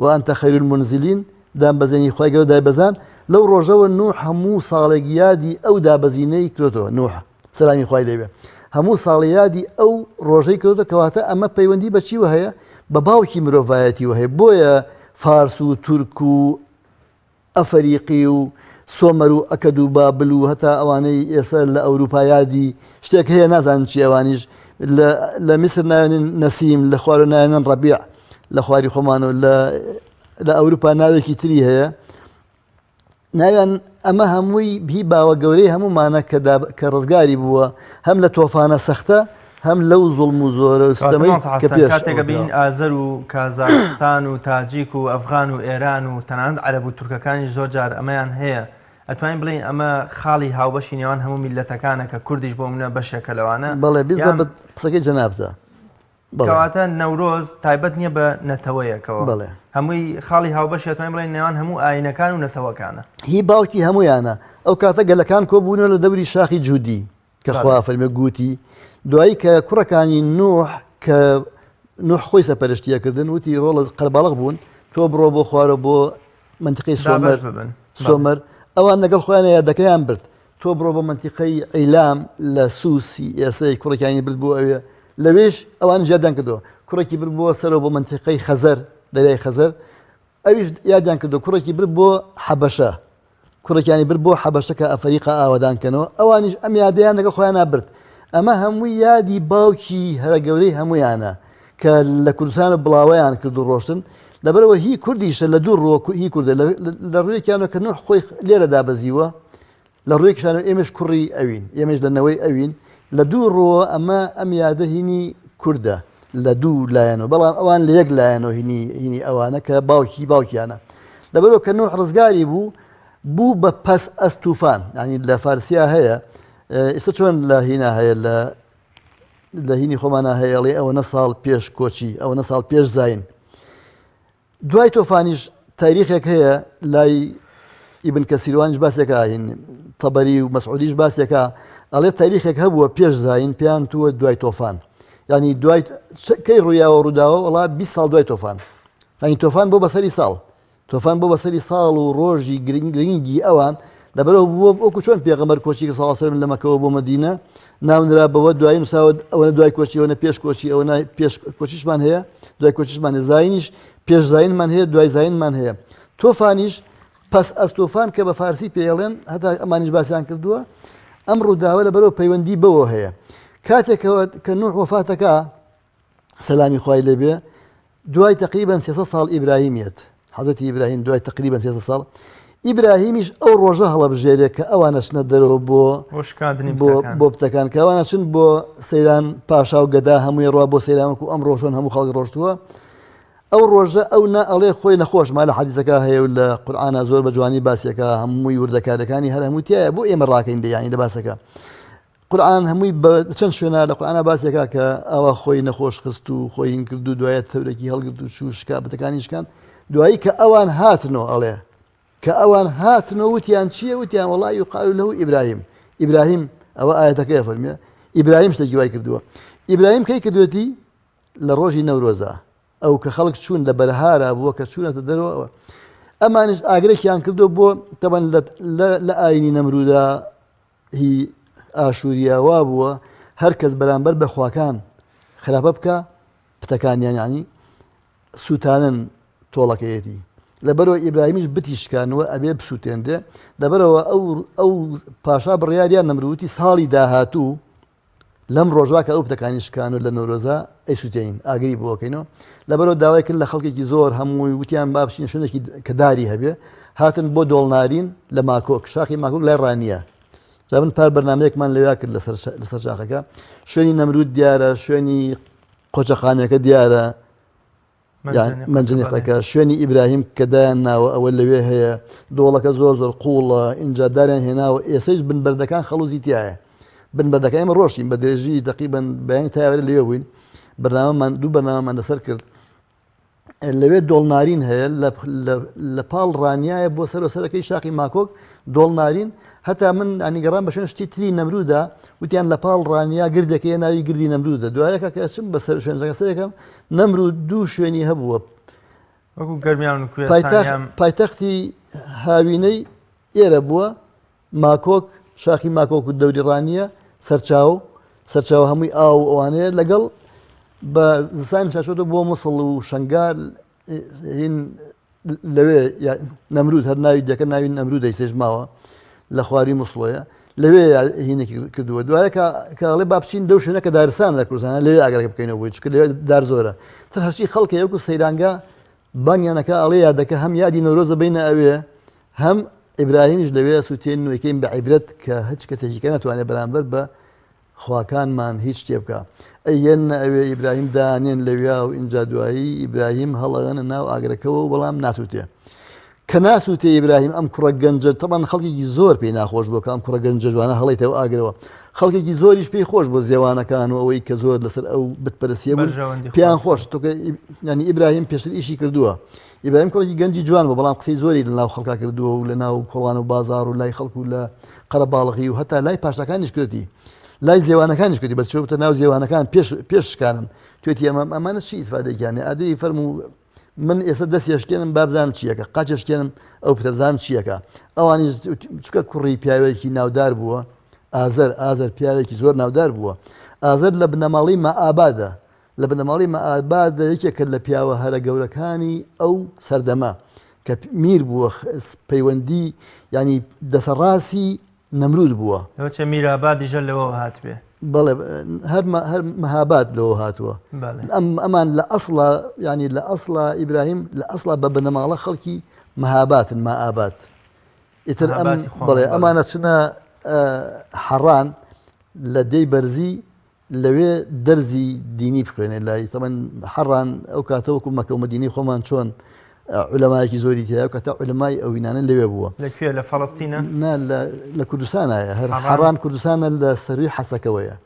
وانت خیر المنزلین دامبەزێنی خوای گەورە دایبەزان لەو ڕۆژەوە نوح هەموو ساڵێک یادی ئەو دابەزینەی کرۆتەوە نوح سەلامی خوای لێبێ هەموو ساڵی یادی ئەو ڕۆژەی کرۆتە کەواتە ئەمە پەیوەندی بە چیوە هەیە بە باوکی مرۆڤایەتیوە هەیە بۆیە فارس و تورک و ئەفەریقی و سۆمەر و ئەکەد و بابل و هەتا ئەوانەی ئێستا لە ئەوروپا یادی شتێک هەیە نازانن چی ئەوانیش لە میسر ناوێنن نەسیم لە خوارە ناوێنن ڕەبیع لە خواری خۆمان و لە ئەوروپا ناوێکی تری هەیە ناویان ئەمە هەمووی هی باوە گەورەی هەموومانە کە ڕزگاری بووە هەم لە تۆفانە سەختە هەم لەو زوڵم و زۆرە و ستەمەی کە پێش کاتێک ئەبینین ئازەر و کازاخستان و تاجیک و ئەفغان و ئێران و تەنانەت عەرەب و تورکەکانیش زۆر جار ئەمەیان هەیە ئەتوانین بڵێین ئەمە خاڵی هاوبەشی نێوان هەموو میللەتەکانە کە کوردیش بۆ منە بەشێکە لەوانە بەڵێ بیزەبت قسەکەی جەنابتە کەواتە نەورۆز تایبەت نییە بە نەتەوەیەکەوە بەڵێ هەمووی خاڵی هاوبەشی ئەتوانین بڵێین نێوان هەموو ئاینەکان و نەتەوەکانە هی باوکی هەمویانە ئەو کاتە گەلەکان کۆبوونەوە لە دەوری شاخی جودی کە خوا فەرمی گوتی دوایی کە کوڕەکانی نوح کە نوح خۆی سەپەرشتیە کردن وتی ڕۆڵە قەرباڵغ بوون تۆ بڕۆ بۆ خوارە بۆ منتیقەی سۆمەر سۆمەر ئەوان لەگەڵ خۆیان یادەکەیان برد تۆ بڕۆ بۆ منتیقەی ئیلام لە سوسی ئێسەی کوڕێکانی برد بۆ ئەوێ لەوێش ئەوان ژیادیان کردو کوڕێکی برد بۆ سەرەوە بۆ منتیقەی خەزەر دەریای خەزەر ئەویش یادیان کردو کوڕێکی برد بۆ حەبەشە کوڕێکیانی برد بۆ حەبەشە کە ئەفەریقا ئاوەدان کەنەوە ئەوانیش ئەم یادەیان لەگەڵ خۆیانا برد ئەمە هەمووی یادی باوکی هەرە گەورەی هەمویانە کە لە کوردستان بڵاوەیان کرد و ڕۆشتن. لەبەرەوە هی کوردیشە لە دوو ڕووە هی کوردە لە ڕوویەکیانەوە کە نوح خۆی لێرە دابەزیوە لە ڕوویەکیشانەوە ئێمەش کوڕی ئەوین ئێمەش لە نەوەی ئەوین لە دوو ڕووە ئەمە ئەم یادە هینی کوردە لە دوو لایەنەوە بەڵام ئەوان لە یەک لایەنەوە هینی هینی ئەوانە کە باوکی باوکیانە لەبەرەوە کە نوح ڕزگاری بوو بوو بە پەس ئەس توفان ینی لە فارسیا هەیە ئێستا چۆن لە هینا هەیە لە لە هینی خۆمانە هەیەڵێ ئەوە نە ساڵ پێش کۆچی ئەوە نە ساڵ پێش زین دوای تۆفانیش تاریخێک هەیە لای ئیبن کەسیروانیش باسێکە هین تەبەری و مەسعودیش باسێکە ئەڵێ تاریخێک هەبووە پێش زین پێیان تووە دوای تۆفان ینی دوای کەی ڕوویاوە ڕووداوە وڵا 20 ساڵ دوای تۆفان ینی تۆفان بۆ بەسەری ساڵ تۆفان بۆ بەسەری ساڵ و ڕۆژی گرنگ گرنگی ئەوان لەبەرەوە بووە وەکو چۆن پێغەمبەر کۆچی کرد صلی سلم لە مەکەوە بۆ مەدینە ناونرا بەوە دوایی نووساوە ئەوەنە دوای کۆچی ئەوەنە پێش کۆچی ئەوەنە پێش کۆچیشمان هەیە دوای کۆچیشمان هەیە زاینیش پێش زاینمان هەیە دوای زاینمان هەیە تۆفانیش پس از تۆفان کە بە فارسی پێڵێن هەتا ئەمانیش باسیان کردووە ئەم ڕووداوە لەبەرەوە پەیوەندی بەوە هەیە کاتێکەوە کە نوح وەفاتەکە سەلامی خوای لێ بێ دوای تقریبا 300 ساڵ ئیبراهیم یەت حەزرەتی ئیبراهیم دوای تقریبا 300 ساڵ ئیبراهیمیش ئەو ڕۆژە هەڵەبژێرێ کە ئەوانە چنە دەرەوە بۆ بۆ بۆ بتەکان کە ئەوانە چن بۆ سەیران پاشا و گەدا هەمووی ڕوا بۆ سەیران وەکو ئەم ڕۆژۆن هەموو خەڵک ڕۆشتووە ئەو ڕۆژە ئەو نا ئەڵێ خۆی نەخۆش ما لە حەدیسەکە هەیە و لە قورئانا زۆر بە جوانی باسیەکە هەمووی وردەکارەکانی هەر هەموو تایە بۆ ئێمە ڕاکەین دەیانی لە باسەکە قورئان هەمووی بە چەند شوێنە لە قورئانا باسێکا کە ئاوا خۆی نەخۆش خست و خۆی هین کرد و دوایە تەورێکی هەڵگرت و چوو شکا بتەکانی شکان دوایی کە ئەوان هاتنەوە ئەڵێ کە ئەوان هاتنەوە وتیان چییە وتیان وەڵا یقال له ئیبراهیم ئیبراهیم ئەوە ئاەتەکەی فەرمیێ ئیبراهیم شتێکی وای کردووە ئیبراهیم کەی کردوێتی لە ڕۆژی نەورۆزە ئەو کە خەڵک چوون لە بەرهارا بووە کە چوونەتە دەرەوە ئەمانیش ئاگرێکیان کردو بۆ تەبەن لە ئاینی نەمرودا هی ئاشوریە وابووە هەر کەس بەرامبەر بە خواکان خراپە بکە پتەکانیان یعنی سووتانن تۆڵەکەیەتی لەبەرەوە ئیبراهیمیش بتی شکانوە ئەبێ بسووتێنرێ لەبەرەوە ئەو ئەو پاشا بڕیاریان نەمروتی ساڵی داهاتوو لەم ڕۆژا کە ئەو پتەکانی شکان و لە نەورۆزا ئەیسوتێنین ئاگری بۆکەینەوە لەبەرەوە داوای کرد لە خەڵکێکی زۆر هەمووی وتیان با بچین شوێنێکی کە داری هەبێ هاتن بۆ دۆڵنارین لە ماکۆک شاخی ماکۆک لای ڕانیە جا من پار بەرنمەیەکمان لەویا کرد لەسەر لەسەر شاخەکە شوێنی نەمرود دیارە شوێنی قۆچەقانەکە دیارە مەنجەنیقەکە شوێنی ئیبراهیم کە دایان ناوە ئەوە لەوێ هەیە دۆڵەکە زۆر زۆر قوڵە ئینجا داریان هێناوە ئێسەیش بن بەردەکان خەڵوزی تایە بن بەردەکە ئێمە ڕۆشتین بە درێژی دقیبن بەیانی تاوەرە لەوێ بووین بەرنامەمان دوو بەرنامەمان لەسەر کرد لەوێ دۆڵنارین هەیە لە پاڵ ڕانیایە بۆ سەر سەرەکەی شاقی ماکۆک دۆڵنارین هەتا من ئەنی گەڕان بە شوێن شتی تری نەمرودا وتیان لە پاڵ ڕانیا گردێکەیە ناوی گردی نەمرودە دوایەکە کە ئەچم بەسەر شوێنەکە سەیەکەم نەمرود دوو شوێنی هەبووە وەکو گەرمیان و کوێستانیان پایتەختی هاوینەی ئێرە بووە ماکۆک شاخی ماکۆک و دەوری ڕانیە سەرچاو سەرچاو هەمووی ئاو ئەوانەیە لەگەڵ بە زستانی چاچۆتە بۆ موسڵ و شنگال هین لەوێ نەمرود هەر ناوی دەکە ناوی نەمرود دەیسێژ ماوە لە خواری موسڵۆیە لەوێ هینێکی کردووە دوایە کە ئەڵێ با بچین لەو شوێنە کە دارستان لە کوردستانە لەوێ ئاگرەکە بکەینەوە بۆی چونکە لەوێ دار زۆرە تر هەرچی خەڵکە وەکو سەیرانگا بانگیانەکە ئەڵێ یادەکە هەم یادی نەورۆزە بینە ئەوێ هەم ئیبراهیمیش لەوێ سووتێن نوێکەین بە عیبرەت کە هیچ کەسێکی کە ناتوانێت بەرامبەر بە خواکانمان هیچ شتێ بکا. ئەی یەننە ئەوێ ئیبراهیم دانێن لەویا و ئینجا دوایی ئیبراهیم هەڵەیەنە ناو ئاگرەکەوە و بەڵام ناسووتێ. کە ناسووتێ ئیبراهیم ئەم کوڕە گەنجە تەبان خەڵکێکی زۆر پێی ناخۆش بووە کە ئەم کوڕە گەنجە جوانە هەڵیتەوە ئاگرەوە. خەڵکێکی زۆریش پێی خۆش بۆ زێوانەکان و ئەوەی کە زۆر لەسەر ئەو بتپەرستیە بوون پێیان خۆش تۆکە ینی ئیبراهیم پێشتر ئیشی کردووە. ئیبراهیم کوڕێکی گەنجی جوان بوو بەڵام قسەی زۆری لە ناو خەڵکا کردووە و لە ناو کۆڵان و بازاڕ و لای خەڵک و لە قەرەباڵغی و هەتا لای پاشاکانیش کردی لای زێوانەکانیش کردی بەس چۆتە ناو زێوانەکان پێش پێش شکانن توێتی ئەمە ئەمانە چی ئیسفادەیەکیان ئادەی فەرموو من ئێستا دەست یشکێنم بابزانم چیەکە قاچێشکێنم ئەو پتەبزانم چیەکە ئەوانیش چکە کوڕی پیاوێکی ناودار بووە ئازەر ئازەر پیاوێکی زۆر ناودار بووە ئازەر لە بنەماڵی مائابادە لە بنەماڵەی مەئابادە یەکێکە لە پیاوە هەرە گەورەکانی ئەو سەردەمە کە میر بووە پەیوەندی ینی دەسەڕاستی نەمرود بووە. لەوەچێ میرابادیش هەر لەوەوە هاتبێ. بەڵێ هەر هەر مەهاباد لەوە هاتووە. ئەم ئەمان لە ئەسڵا یانی لە ئەسڵا ئیبراهیم لە ئەسڵا بە بنەماڵە خەڵکی مەهاباتن مائاباد. ئیتر ئەم بەڵێ ئەمانە چنە حەڕان لە دێی بەرزی لەوێ دەرزی دینی بخوێنێ لای تەمەن حەڕان ئەو کاتە وەکو مەکە و مەدینەی خۆمان چۆن عولەمایەکی زۆری تیا ئەو کاتە عولەمای ئەوینانە لەوێ بووە. لە کوێ لە فەڵەستینە؟ نا لە کوردستانایە هەر حەڕان کوردستانە لە سەروی حەسەکەوەیە.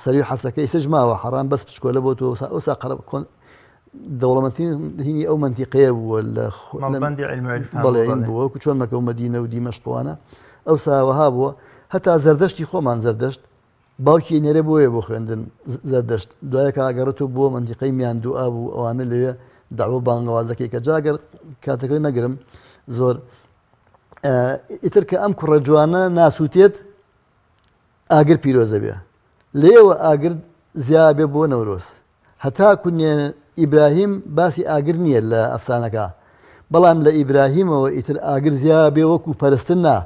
سەروی حەسەکە ئیسەش ماوە حەڕان بەس پچکۆلە بۆ تۆ ئەوسا قەرە کۆن دەوڵەمەندترین هینی ئەو مەنتیقەیە بووە لە مەڵبەندی عیلم و عیرفان بەڵێ این بووە وەکو چۆن مەکە و مەدینە و دیمەشقوانە ئەوسا وەها بووە هەتا زەردەشتی خۆمان زەردەشت باوکی ئەینێرێ بۆیە بۆ خوێندن زەردەشت دوایە کە ئەگەڕێتەوە بۆ مەنتیقەی میاندوئاب و ئەوانە لەوێ دەعوە بانگەوازەکەی کە جا گەر کاتەکەی نەگرم زۆر ئیتر کە ئەم کوڕە جوانە ناسووتێت ئاگر پیرۆزە بێ لێوە ئاگر زیابێ بۆ نەورۆز هەتاکو نێ ئیبراهیم باسی ئاگر نییە لە ئەفسانەکە بەڵام لە ئیبراهیمەوە ئیتر ئاگر زیا بێ وەکو پەرستن نا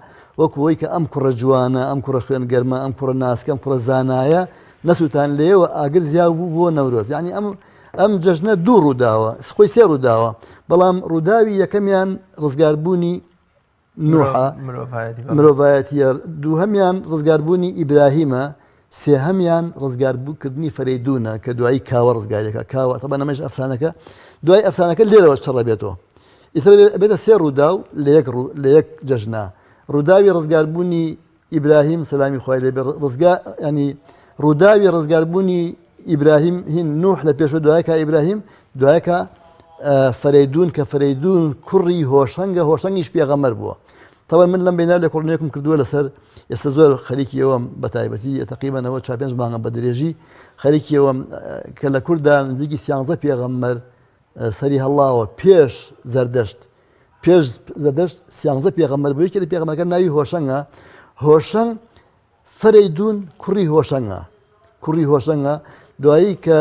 وەکو وەی کە ئەم کوڕە جوانە ئەم کوڕە خوێن گەرمە ئەم کوڕە ناسکە ئەم کوڕە زانایە نەسووتان لێوە ئاگر زیا بوو بۆ نەورۆز یعنی ئەم ئەم جەژنە دوو ڕووداوە خۆی سێ ڕووداوە بەڵام ڕووداوی یەکەمیان ڕزگاربوونی نوحە، مرۆڤایەتییە، دووهەمیان ڕزگاربوونی ئیبراهیمە، سێهەمیان ڕزگارکردنی فەرەیدوونە کە دوایی کاوە ڕزگاری دەکات، کاوە تەبعەن ئەمەش ئەفسانەکە دوای ئەفسانەکە لێرەوە چڕ بێتەوە ئیتر بێتە سێ ڕووداو لە یەک ڕوو لە یەک جەژنا ڕووداوی ڕزگاربوونی ئیبراهیم سەلامی خوای لێ بێ ڕزگا ینی ڕووداوی ڕزگاربوونی ئیبراهیم هین نوح لە پێشوە دوایەکە ئیبراهیم دوایەکە فەرەیدون کە فەرەیدون کوڕی هۆشەنگە هۆشەنگیش پێغەمەر بووە تەوە من لەم بینە لە کۆڵنێکم کردووە لەسەر ئێستا زۆر خەریکی ئەوم بە تایبەتی تقریبانەوە چا پێنج مانگە بە درێژی خەریکی ئەوم کە لە کووردا نزیکی سیانزە پێغەمەر سەری هەڵاوە پێش زەردەشت پێش زەردەشت سیانزە پێغەمبەر بوو یەکێ لە پێغەمبەرەکان ناوی هۆشەنگە هۆشەنگ فەرەیدون کوڕی هۆشەنگە کوڕی هۆشەنگە دوایی کە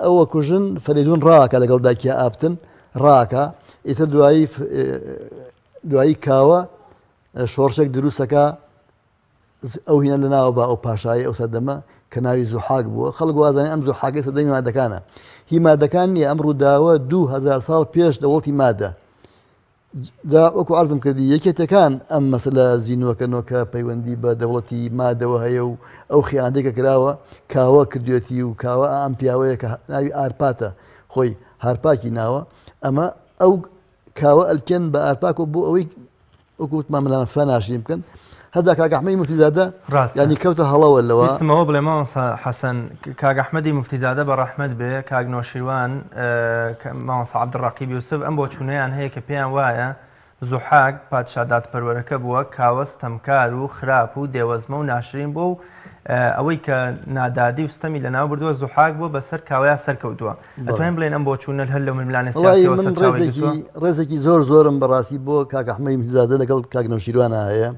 ئەوە کوژن فەرەیدون ڕاکە لەگەڵ دایکیا ئابتن ڕاکە ئیتر دوایی دوایی کاوە شۆڕشێک دروستەکە ئەو هینە لەناوە با ئەو پاشایی ئەو سەردەمە کە ناوی زوحاک بووە خەڵک وازانێ ئەم زوحاکەی سەردەمی مادەکانە هی مادەکان نییە ئەم ڕووداوە 2000 ساڵ پێش دەوڵەتی مادە جا وەکو عرضم کردی یەکێتەکان ئەم مەسلە زیینوەکەنەوە کە پەیوەندی بە دەوڵەتی مادەوە هەیە و ئەو خیانەتێکە کراوە کاوە کردوێتی و کاوە ئەم پیاوەیە کە ناوی ئارپاتە خۆی هارپاکی ناوە ئەمە ئەو کاوە ئەلکێن بە ئارپاکۆ بۆ ئەوەی وەکو وتمان مەلا مەسفا ناشرین بکەن هەتا کاک ئەحمەدی موفتیزادە ڕاستە یانی کەوتە هەڵەوە لەوە ویستم ئەوە بڵێم مامۆستا حەسەن کاک ئەحمەدی موفتیزادە بە ڕەحمەت بێ کاک نۆشیروان مامۆستا عەبدولڕەقیب یوسف ئەم بۆچوونەیان هەیە کە پێیان وایە زوحاک پادشا دادپەروەرەکە بووە کاوە ستەمکار و خراپ و دێوەزمە و ناشرین بووە و ئەوەی کە نادادی و ستەمی لەناو بردووە زوحاک بووە بەسەر کاوەیا سەرکەوتووە ئەتوانین بڵێین ئەم بۆچوونە هەر لەو ململانێ سیاسیەوە من سەرچاوەی ڕێزێکی گرتووە؟ ڕێزێکی زۆر زۆرم بەڕاستی بۆ کاک ئەحمەدی موفتیزادە لەگەڵ کاک نەوشیروانا هەیە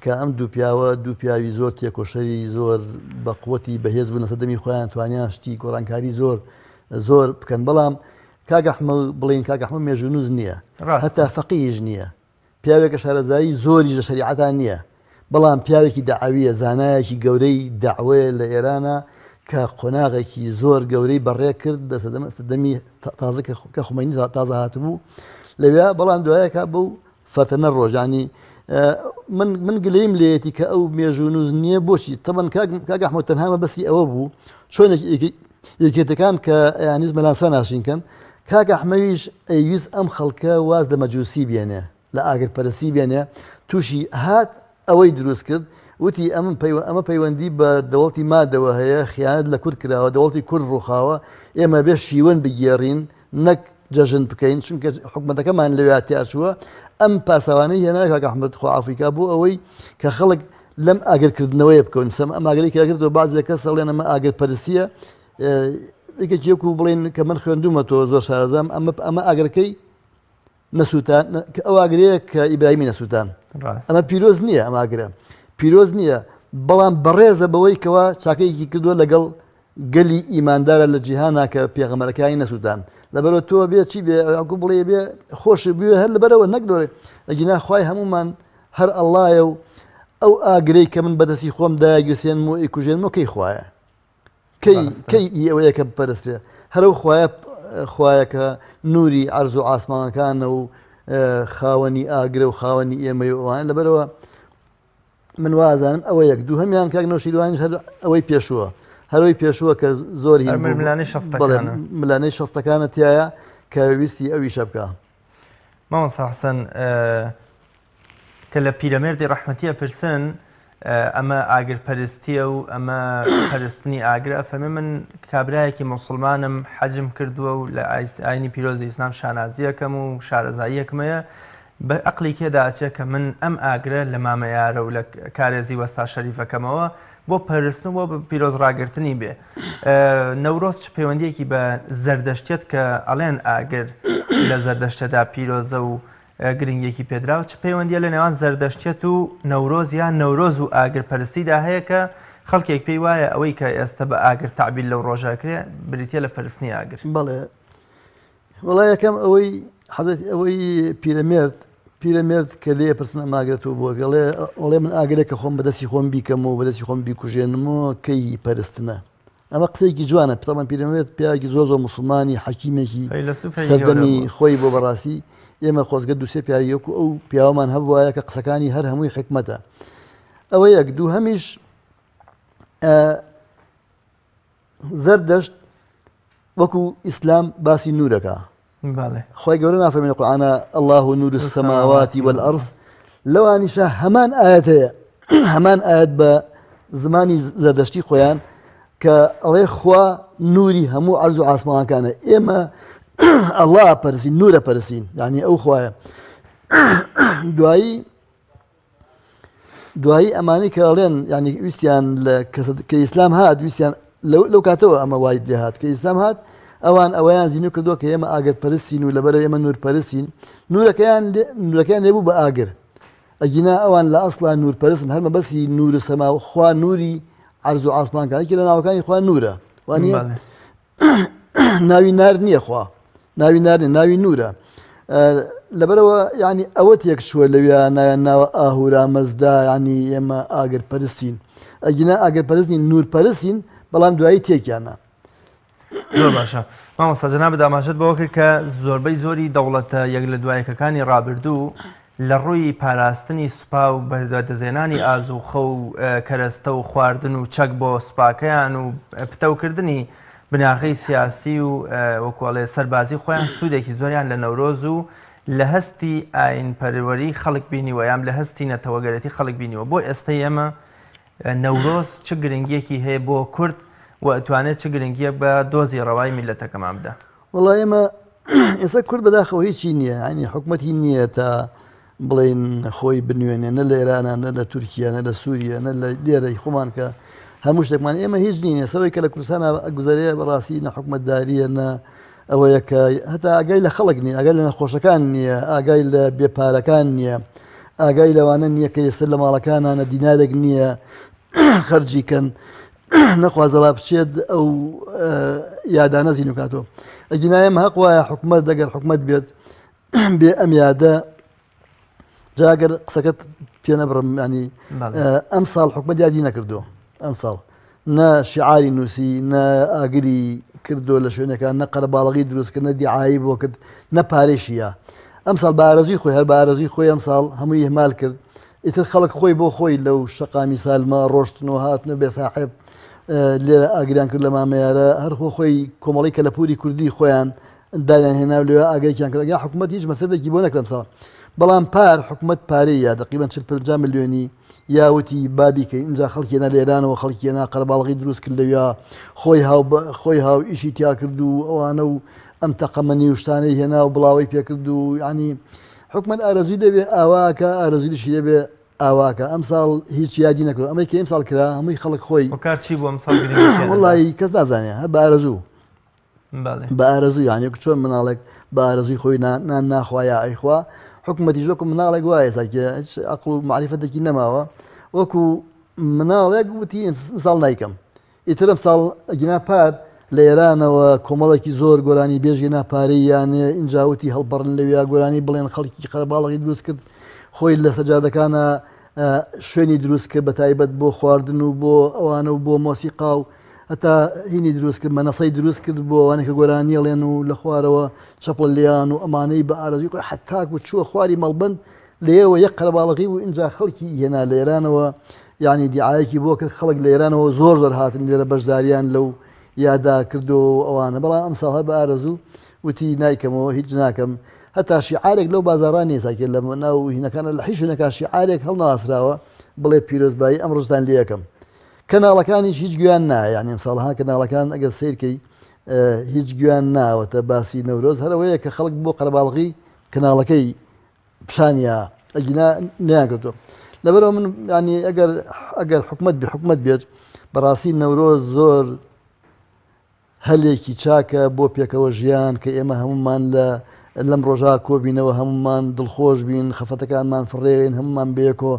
کە ئەم دوو پیاوە دوو پیاوی زۆر تێکۆشەری زۆر بە قوتی بەهێز بوون لەسەر دەمی خۆیان توانیان شتی گۆڕانکاری زۆر زۆر بکەن بەڵام کاک ئەحمە بڵین کاک ئەحمە مێژوونووس نییە ڕاستە هەتا فەقیهیش نییە پیاوێکە شارەزایی زۆریش لە شەریعەتا نییە، بەڵام پیاوێکی دەعەوییە، زانایەکی گەورەی دەعوەیە لە ئێرانا کە قۆناغێکی زۆر گەورەی بەڕێ کرد لە سەردەمی تازە کە خومەینی تازە هاتبوو لەوێ، بەڵام دوایەکە بەو فەتەنە ڕۆژانی من من گلەیم لێیەتی کە ئەو مێژوونووس نییە بۆچی تەبەن کاک ئەحمەد تەنها مەبەستی ئەوە بوو چۆن یەکێتەکان کە ئەیانویست مەلاسا ناشرین کەن کاک ئەحمەویش ئەیویست ئەم خەڵکە واز لە مەجوسی بێنێ لە ئاگر پەرستی بێنێ تووشی هات ئەوەی دروست کرد وتی ئەم ئەمە پەیوەندی بە دەوڵەتی مادەوە هەیە خیانەت لە کورد کراوە دەوڵەتی کورد ڕووخاوە ئێمە بێ شیوەن بگێڕین نەک جەژن بکەین چونکە حکومەتەکەمان لەوێ تیاچووە ئەم پاساوانەی هێنا کاک ئەحمەد خوا ئافریکا بۆ ئەوەی کە خەڵک لەم ئاگرکردنەوەیە بکەون سەم ئەم ئاگری کردەوە بازێک کەس ئەڵێن ئەمە ئاگر پەرستیە یەکێکی وەکو بڵێن کە من خوێندومە تۆ زۆر شارەزام ئەمە ئەمە ئاگرەکەی نەسووتان کە ئەو ئاگرەیە کە ئیبراهیمی نەسووتان ئەمە پیرۆز نییە ئەم ئاگرە پیرۆز نییە بەڵام بەڕێزە بەوەی کەوا چاکەیەکی کردووە لەگەڵ گەلی ئیماندارە لە جیهانا کە پێغەمبەرەکانی نەسووتان لەبەرەوە تۆ بێ چی بێ ئەگو بڵێ بێ خۆش بوێ هەر لەبەرەوە نەک لۆرێ ئەگینا خوای هەموومان هەر ئەڵڵایە و ئەو ئاگرەی کە من بەدەستی خۆم دایگرسێنم و ئەیکوژێنمەوە کەی خوایە؟ کەی کەی ئی ئەوەیە کە بپەرسترێ؟ هەر ئەو خوایە خوایە کە نووری عەرز و عاسمانەکانە و خاوەنی ئاگرە و خاوەنی ئێمەی و ئەوان لەبەرەوە من وازانم ئەوە یەک دووهەمیان کاک نەوشیروانیش هەر ئەوەی پێشووە هەرەوەی پێشووە کە زۆر هین ململانێی شەستەکانە ملانەی شەستەکانە تایە کە ویستی ئەویشە بکە. مامۆستا حسن کە لە پیرەمێردی ڕەحمەتی ئەپرسن ئەمە ئاگر پەرستیە و ئەمە پەرستنی ئاگرە ئەفەرمێ من کابرایەکی موسڵمانم حەجم کردووە و لە ئاینی پیرۆزی ئیسلام شانازیەکەم و شارەزاییەکم هەیە بە ئەقلی کێدا ئەچێ کە من ئەم ئاگرە لە مامەیارە و لە کارێزی وەستا شەریفەکەمەوە بۆ پەرستن و بۆ پیرۆز ڕاگرتنی بێ نەورۆز چ پەیوەندیەکی بە زەردەشتێت کە ئەڵێن ئاگر لە زەردەشتەدا پیرۆزە و گرنگیەکی پێدراو چ پەیوەندیە لە نێوان زەردەشتیەت و نەورۆز یان نەورۆز و ئاگر پەرستیدا هەیە کە خەڵکێک پێی وایە ئەوەی کە ئێستا بە ئاگر تەعبیر لەو ڕۆژە کرێ بریتە لە پەرستنی ئاگر؟ بەڵێ وڵا یەکەم ئەوەی حەزرەتی ئەوەی پیرەمێرد پیرەمێرد کە لێ پرسن ئەم ئاگرە تۆ بۆ گەڵێ ئەڵێ من ئاگرێک کە خۆم بەدەستی خۆم بیکەم و بەدەستی خۆم بیکوژێنمەوە کەی پەرستنە ئەمە قسەیەکی جوانە تەبعەن پیرەمێرد پیاوێکی زۆر زۆر موسڵمانی حەکیمێکی سەردەمی خۆی بۆ بەڕاستی ئێمە خۆزگە دوسێ پیاوی وەکو ئەو پیاوەمان هەبوایە کە قسەکانی هەر هەمووی حکمەتە ئەوە یەک دوو هەمیش زەردەشت وەکو ئیسلام باسی نورەکە خوای گەورە نافەرمێ لە قورئانا اللە نور السماوات والارض لەوانیشە هەمان ئاەت هەیە هەمان ئاەت بە زمانی زەردەشتی خۆیان کە ئەڵێ خوا نوری هەموو عەرز و ئاسمانەکانە ئێمە ئەڵا پەرسین نورە پەرسین یعنی ئەو خوایە دوایی دوایی ئەمانەی کە ئەڵێن ینی ویستیان لە کە ئیسلام هات ویستیان لەو کاتەوە ئەمە وای لێ هات کە ئیسلام هات ئەوان ئەوەیان زیینو کردووە کە ئێمە ئاگر پەرسین و لەبەر ئێمە نور پەرسین نورەکەیان نورەکەیان لێبوو بە ئاگر ئەگینا ئەوان لە ئەسڵا نور پەرسن هەر مەبەسی نور سەما و خوا نوری عەرز و ئاسمانکان یەکێ لە ناوەکانی خوا نورە وانە ناوی نار نییە خوا ناوی نار نیە ناوی نورە لەبەرەوە ینی ئەوە تێک چووە لەوێ ناویان ناوە ئاهورا مەزدا ینی ئێمە ئاگر پەرستین ئەگینا ئاگر پەرستین نور پەرستین بەڵام دوایی تێکیانە زۆر باشە مامۆستا جەنابت ئاماژەت بەوە کرد کە زۆربەی زۆری دەوڵەتە یەک لە دوایەکەکانی ڕابردوو لە ڕووی پاراستنی سوپا و بەدەستهێنانی ئازووخە و کەرەستە و خواردن و چەک بۆ سوپاکەیان و پتەوکردنی بناغەی سیاسی و وەکو ئەڵێ سەربازی خۆیان سوودێکی زۆریان لە نەورۆز و لە هەستی ئاین پەروەری خەڵک بینیوە یان لە هەستی نەتەوەگەرێتی خەڵک بینیوە بۆ ئێستا ئێمە نەورۆز چ گرنگیەکی هەیە بۆ کورد و ئەتوانێت چ گرنگیەک بە دۆزی ڕەوای میللەتەکەمان بدا؟ وەڵا ئێمە ئێستا کورد بەداخەوە هیچی نییە ینی حکومەتی نییە تا بڵین خۆی بنوێنێ نە لە ئێرانە نە لە تورکیا نە لە سووریە نە لە لێرەی خۆمان کە هەموو شتێکمان ئێمە هیچ نین ئێسەوەی کە لە کوردستان گوزارەیە بەڕاستی نە حکومەتداریە نە ئەوەیە کە هەتا ئاگای لە خەڵک نییە ئاگای لە نەخۆشەکان نییە ئاگای لە بێپارەکان نییە ئاگای لەوانە نییە کە ئێستا لە ماڵەکانانە دینارێک نییە خەرجی کەن نەخوازەڵا بچێت ئەو یادانە زیینو کاتەوە ئەگینایم هەق وایە حکومەت دەگەر حکومەت بێت بێ ئەم یادە جاگەر قسەکەت پێ نەبڕم ینی ئەم ساڵ حکومەت یادی نەکردو ئەم ساڵ نە شعاری نووسی نە ئاگری کردو لە شوێنەکان نە قەرەباڵغی دروستکرد نە دیعایی بۆ کرد نە پارێشیە ئەم ساڵ بارەزوی خۆی هەر بارەزوی خۆی ئەم ساڵ هەمووی هەمال کرد ئیتر خەڵک خۆی بۆ خۆی لەو شەقامی سالمە ڕۆشتن و هاتن و بێساحێب لێرە ئاگریان کرد لە مامەیارە هەر خۆ خۆی کۆمەڵی کەلەپوری کوردی خۆیان دایان هێنا و لەوێ ئاگرێکیان کرد یا حکوومەت هیچ مەسرفێکی بۆ نەکرد ئەمساڵ بەڵام پار حکوومەت پارەی یا تقریبا 40 50 ملیۆنی یا وتی با بیکەین اینجا خەڵکی هێنا لە ئێرانەوە خەڵکی هێنا قەرەباڵغی دروست کرد لەویا خۆی هاو خۆی هاو ئیشی تیا کرد و ئەوانە و ئەم تەقەمەنی و شتانەی هێنا و بڵاوەی پێکرد و یعنی حکومەت ئارەزوی دەبێ ئاواکە ئارەزویشی دەبێ ئاواکە ئەمساڵ هیچ یادی نەکرد ئەمەی کە ئەمساڵ کرا هەمووی خەڵک خۆی هۆکار چی بوو ئەمساڵ گرنگی پێ نەدا؟ وەڵی کەس نازانێ هەر بە ئارەزوو بە ئارەزوو یانی وەک چۆن مناڵێک بە ئارەزووی خۆی نان ناخوا یا ئەیخوا حکوومەتیش وەکو مناڵێک وایە ساکێ هیچ ئەقڵ و معریفەتێکی نەماوە وەکو مناڵێک وتی ئەمساڵ نایکەم ئیتر ئەمساڵ ئەگینا پار لە ئێرانەوە کۆمەڵێکی زۆر گۆرانی بێژی نا پارەی یانێ ئینجا وتی هەڵپەڕن لەویا گۆرانی بڵێن خەڵکی قەرەباڵغی دروست کرد خۆی لە سەجادەکانە. شوێنی دروست کرد بە تایبەت بۆ خواردن و بۆ ئەوانە و بۆ مۆسیقا و هەتا هینی دروست کرد مەنەسەی دروست کرد بۆ ئەوانە کە گۆرانیڵێن و لە خوارەوە چەپڵ لیان و ئەمانەی بە ئارەزوی خۆی حتاک و چووە خواری مەڵبند لێەوە یەک قەرەباڵغی بوو اینجا خەڵکی هێنا لە ئێرانەوە یعنی دیعاەکی بۆ کرد خەڵک لە ئێرانەوە زۆر زۆر هاتن لێرە بەشداریان لەو یادا کردو ئەوانە بەڵام ئەم ساڵ هەر بە ئارەزوو وتی نایکەمەوە هیچ ناکەم هەتا شیعارێک لەو بازاڕان نیە ساکێ لە ناو هینەکانە لە هیچ شوێنەکە شیعارێک هەڵناسراوە بڵێ پیرۆزبایی ئەم ڕۆژتان لێ یەکەم کەناڵەکانیش هیچ گویان نا یعنی ئەم ساڵها کەناڵەکان ئەگەر سیرکەی هیچ گویان ناوەتە باسی نەورۆز هەرەوەیە کە خەڵک بۆ قەرەباڵغی کەناڵەکەی پیشانیا ئەگینا نیان کردو لەبەرەوە من ینی ئەگەر ئەگەر حکومت بێ حکومت بێت بەڕاستی نەورۆز زۆر هەلێکی چاکە بۆ پێکەوە ژیان کە ئێمە هەموومان لە لەم ڕۆژا کۆبینەوە هەموومان دڵخۆش بین خەفەتەکانمان فڕێین هەموومان بەیەکۆ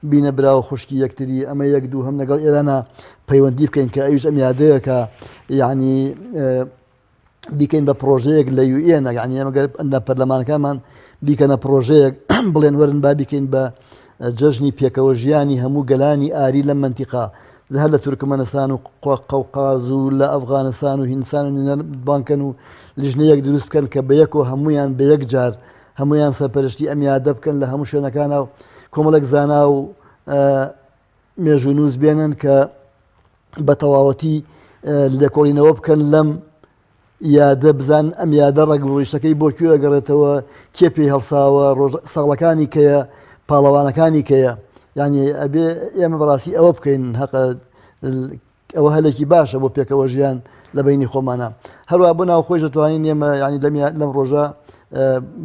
بینە برا و خوشکی یەکتری ئەمە یەک دوو هەم لەگەڵ ئێرانە پەیوەندی بکەین کە ئەویش ئەم یادەیە کە یعنی بیکەین بە پرۆژەیەک لە یوئێنە یعنی ئێمە گەر لە پەرلەمانەکانمان بیکەنە پرۆژەیەک بڵێن وەرن با بیکەین بە جەژنی پێکەوە ژیانی هەموو گەلانی ئاری لەم مەنتیقا لە هەر لە تورکمەنستان و قەوقاز و لە ئەفغانستان و هیندستان و بانکەن و لیژنەیەک دروست بکەن کە بە یەک و هەمویان بە یەک جار هەمویان سەرپەرشتی ئەم یادە بکەن لە هەموو شوێنەکانە و کۆمەڵێک زانا و مێژوونووس بێنن کە بە تەواوەتی لێکۆڵینەوە بکەن لەم یادە بزان ئەم یادە ڕەگ و ڕیشەکەی بۆ کوێ ئەگەڕێتەوە کێ پێی هەڵساوە ڕۆژ ساڵەکانی کەیە پاڵەوانەکانی کەیە یعنی ئەبێ ئێمە بەڕاستی ئەوە بکەین هەقە ئەوە هەلێکی باشە بۆ پێکەوە ژیان لە بینی خۆمانە هەروە بۆ ناوخۆی دەتوانین ئێمە ینی لەم لەم ڕۆژە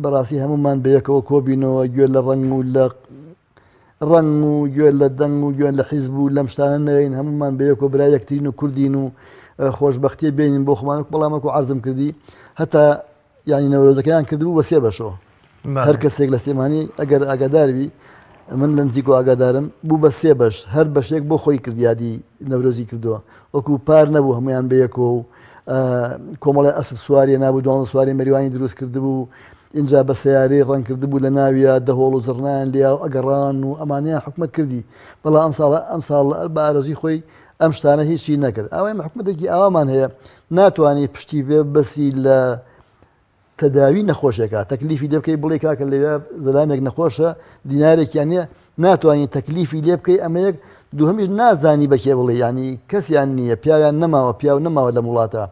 بەڕاستی هەمومان بەیەکەوە کۆبینەوە گوێ لە ڕەنگ و لە ڕەنگ و گوێ لە دەنگ و گوێ لە حیزب و لەم شتانە نەوێین هەمومان بە یەکۆ برای یەکترین و کوردین و خۆشببختیە بێنین بۆ خۆمان بەڵام وەکو عەرزم کردی هەتا یانی نەورۆزەکەیان کردبوو بە سێ بەشەوە هەر کەسێک لە سلێمانی ئەگەر ئاگاداروی من لە نزیک و ئاگادارم بوو بە سێ بەش هەر بەشێک بۆ خۆی کرد یادی نەورۆزی کردووە وەکو پار نەبوو هەمویان بە یەکەوە و کۆمەڵی ئەسپ سواری نابوو دوانزە سواری مەریوانی دروست کردبوو ئینجا بە سەیارەی ڕەنگ کردبوو لە ناویا دەهۆڵ و زڕنایان لیا و ئەگەڕان و ئەمانەیان حکومەت کردی بەڵام ئەمساڵ ئەمساڵ بە ئارەزوی خۆی ئەم شتانە هیچی نەکرد ئەوە ئێمە حکومەتێکی ئاوامان هەیە ناتوانانی پشتی بێ بەسی لە تەداوی نەخۆشێکە تەکلیفی لێ بکەی بڵێ کاکە لەوێ زەلامێک نەخۆشە دینارێکیان نییە ناتوانانی تەکلیفی لێ بکەی ئەمە یەک دووهەمیش نازانی بەکێ بڵێ ینی کەسیان نییە پیاویان نەماوە پیاو نەماوە لەم وڵاتە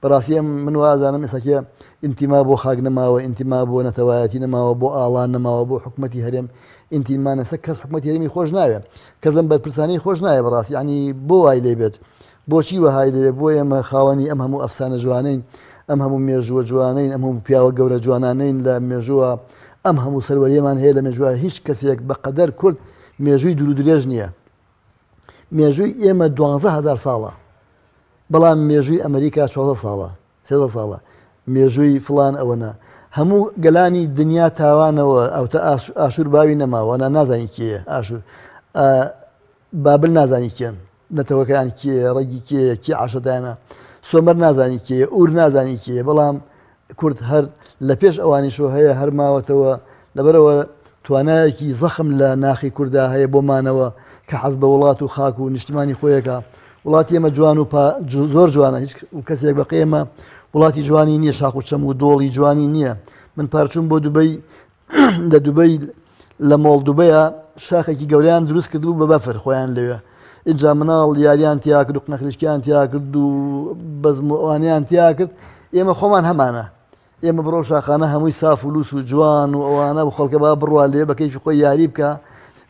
بەڕاستی ئەم من وازانم ئێستا ئینتیما بۆ خاک نەماوە ئینتیما بۆ نەتەوایەتی نەماوە بۆ ئاڵان نەماوە بۆ حکوومەتی هەرێم ئینتیما نەسە کەس حکوومەتی هەرێمی خۆش ناوێ کەزم بەرپرسانی خۆش نایە بەڕاستی ینی بۆ وای لێ بێت بۆچی وەهای لێ بۆ ئێمە خاوەنی ئەم هەموو ئەفسانە جوانین ئەم هەموو مێژووە جوانین ئەم هەموو پیاوە گەورە جوانانەین لە مێژووە ئەم هەموو سەروەریەمان هەیە لە مێژووە هیچ کەسێک بە قەدەر کورد مێژووی دوور درێژ نییە مێژووی ئێمە 12هزار ساڵە بەڵام مێژووی ئەمریکا 16 ساڵە سێزە ساڵە مێژووی فلان ئەوەنە هەموو گەلانی دنیا تاوانەوە ئەوتە ئاشور باوی نەماوە نا نازانی کێیە ئاشور بابل نازانی کێن نەتەوەکەیان کێ ڕەگی کێ کێ عاشەدایانە سۆمەر نازانی کێ ئور نازانی کێ بەڵام کورد هەر لە پێش ئەوانیشەوە هەیە هەر ماوەتەوە، لەبەرئەوە توانایەکی زەخم لە ناخی کوردا هەیە بۆ مانەوە کە حەز بە وڵات و خاک و نیشتمانی خۆیەکە. وڵاتی ئێمە جوان و پا زۆر جوانە هیچ کەسێک بە قێمە وڵاتی جوانی نییە شاخ و چەم و دۆڵی جوانی نییە من پارچوم بۆ دوبەی لە دوبەی لە مۆڵ دوبەیە شاخێکی گەوریان دروست کردبوو بە بەفر خۆیان لەوێ ئینجا مناڵ یاریان تیا کرد و قنەخلیشکیان تیا کرد و بەزم و ئەوانیان تیا کرد ئێمە خۆمان هەمانە ئێمە بڕۆ شاخانە هەمووی ساف و لوس و جوان و ئەوانە و خەڵکە با بڕوا لێ بە کەیفی خۆی یاری بکە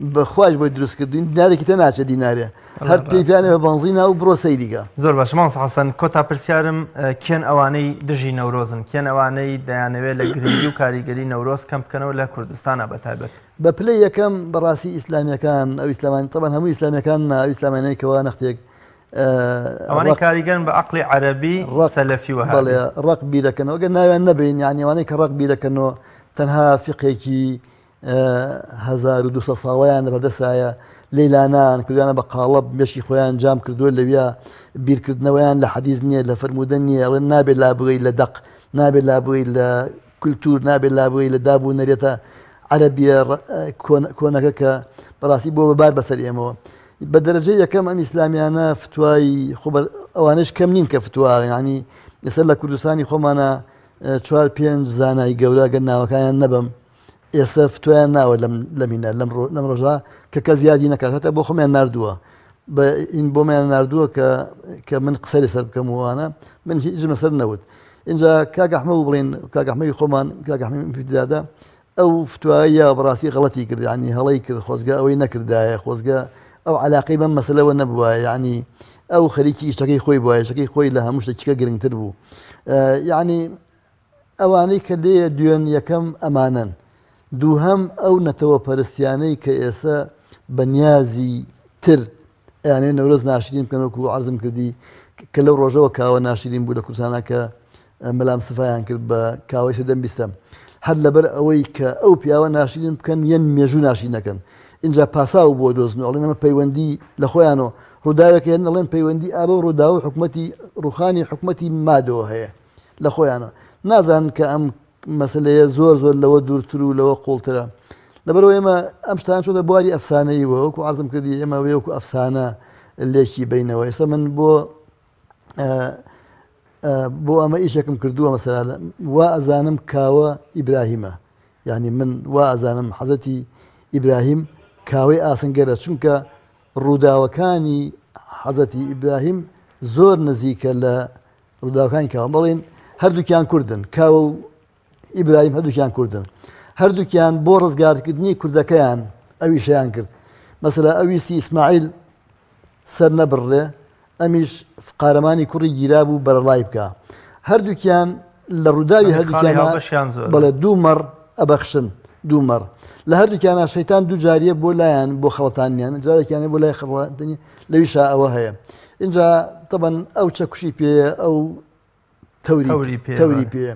بەخواش بۆی دروست کردوین دینارێکی تە ناچێت دینارێ هەر پێی پیانێ بە بەنزینا و بڕۆ سەیریکە. زۆر باشە مامۆستا حەسەن کۆتا پرسیارم کێن ئەوانەی دژی نەورۆزن کێن ئەوانەی دەیانەوێت لە گرنگی و کاریگەری نەورۆز کەم بکەنەوە لە کوردستانە بە تایبەت؟ بە پلەی یەکەم بەڕاستی ئیسلامیەکان ئەو ئیسلامان تەبعەن هەموو ئیسلامیەکان نا ئەو ئیسلامانەی کەوا نەختێک ئەوانەی کاریگەرن بە عەقڵی عەرەبی سەلەفی وەهابی بەڵێ ڕق بیرەکەنەوە گەر ناویان نەبین یعنی ئەوانەی کە ڕق بیرەکەنەوە تەنها فقێکی 1200 ساڵەیان لەبەردەسایە لێی لانان کردویانە بە قاڵب مێشکی خۆیان جام کردووە لەویا بیرکردنەوەیان لە حەدیث نییە لە فەرموودە نییە ئەڵێن نابێت لابووی لە دەق نابێت لابووی لە کولتور نابێت لابووی لە داب و نەرێتە. عەرەبیە کۆنەکە کە بەڕاستی بۆ بەبار بەسەر ئێمەوە بە دەرەجەی یەکەم ئەم ئیسلامیانە فتوای خۆ ئەوانش کەم نین کە فتوا ینی ئێستا لە کوردستانی خۆمانە چوار پێنج زانای گەورە گەر ناوەکانیان نەبم ئێستا فتوایان ناوە لەم لەمینە لەم لەم ڕۆژە کە کەس یادی نەکات هەتا بۆ خۆمیان نردووە بە ئین بۆمیان نردووە کە کە من قسە لەسەر بکەم وانە من هیچ لەسەر نەوت اینجا کاک ئەحمەد بڵێن کاک ئەحمەدی خۆمان کاک ئەحمەد پیرزادە ئەو فتوایە بەڕاستی غەڵەتی کرد یعنی هەڵەی کرد خۆزگە ئەوەی نەکردایە خۆزگە ئەو علاقەی بەم مەسلەوە نەبووە یعنی ئەو خەریکی ئیشەکەی خۆی بووە ئیشەکەی خۆی لە هەموو شتێکە گرنگتر بوو یعنی ئەوانەی کە لێیە دوێن یەکەم ئەمانەن، دووهەم ئەو نەتەوە پەرستیانەی کە ئێسە بە نیازی تر ئەیانەوێ نەورۆز ناشرین بکەن وەکو عەرزم کردی کە لەو ڕۆژەوە کاوە ناشرین بوو لە کوردستانا کە مەلا مستەفایان کرد بە کاوەی سەدەم بیستەم هەر لەبەر ئەوەی کە ئەو پیاوە ناشرین بکەن یەن مێژوو ناشرین نەکەن اینجا پاساو بۆ دۆزن ئەڵێن ئەمە پەیوەندی لە خۆیانەوە ڕووداوێک هێن ئەڵێن پەیوەندی ئابە و ڕووداو و حکومەتی ڕوخانی حکومەتی مادەوە هەیە لە خۆیانە نازانن کە ئەم مەسلەیە زۆر زۆر لەوە دوورتر و لەوە قوڵترە لەبەرەوە ئێمە ئەم شتان چۆتە بواری ئەفسانەیەوە وەکو عرضم کردی ئێمە وەکو ئەفسانە لێکی بینەوە ئێستا من بۆ بۆ ئەمە ئیشێکم کردووە مەسەلا وا ئەزانم کاوە ئیبراهیمە یعنی من وا ئەزانم حەزەتی ئیبراهیم کاوەی ئاسنگەرە چونکە ڕووداوەکانی حەزەتی ئیبراهیم زۆر نزیکە لە ڕووداوەکانی کاوە بەڵێن هەردووکیان کوردن کاوە و ئیبراهیم هەردووکیان کوردن هەردووکیان بۆ ڕزگارکردنی کوردەکەیان ئەویشیان کرد مەسەلا ئەویستی ئیسماعیل سەر نەبڕێ ئەمیش قارەمانی کوڕی گیرا بوو بەرەڵای بکە هەردووکیان لە ڕووداوی هەردووکیان بەڵێ دوو مەڕ ئەبەخشن دوو مەڕ لە هەردووکیانە شەیتان دوو جاریە بۆ لایەن بۆ خەڵەتانیان جارێکیانە بۆ لای خەڵەتانی لەویشا ئەوە هەیە اینجا تەبەن ئەو چەکوشی پێیە ئەو تەوری تەوری پێ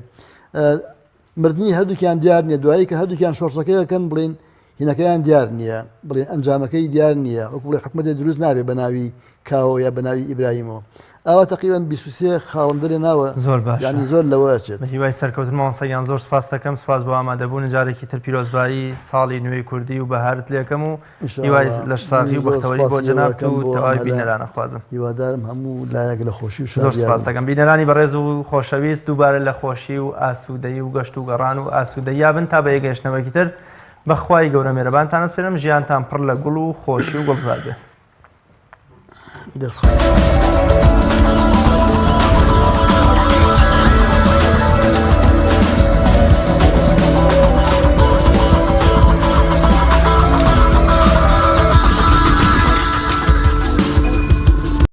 مردنی هەردووکیان دیار نییە دوایی کە هەردووکیان شۆڕشەکەیەکەن بڵین هینەکەیان دیار نییە بڵێ ئەنجامەکەی دیار نییە وەکو بڵێ حکومەتێ دروست نابێ بە ناوی کاوە یا بە ناوی ئیبراهیمەوە ئاوا تقریبا 23 خاڵم دەرێ ناوە زۆر باش ینی زۆر لەوە ئەچێت بە هیوای سەرکەوتن مامۆستا گیان زۆر سپاس دەکەم سپاس بۆ ئامادەبوون جارێکی تر پیرۆزبایی ساڵی نوێی کوردی و بەهارت لێکەم و هیوای لەشساغی و بەختەوەری بۆ جەنابت و تەواوی بینەران ئەخوازم. هیوادارم هەموو لایەک لە خۆشی و شادیا بن. زۆر سپاست دەکەم. بینەرانی بەڕێز و خۆشەویست دووبارە لە خۆشی و ئاسوودەیی و گەشت و گەڕان و ئاسوودەییا بن تا بە یەکگەیشتنەوەیەکی تر بە خوای گەورە مێرەبانتان ئەسپێرم ژیانتان پڕ لە گوڵ و خۆشی و گوڵزار بێ. دەست خۆش.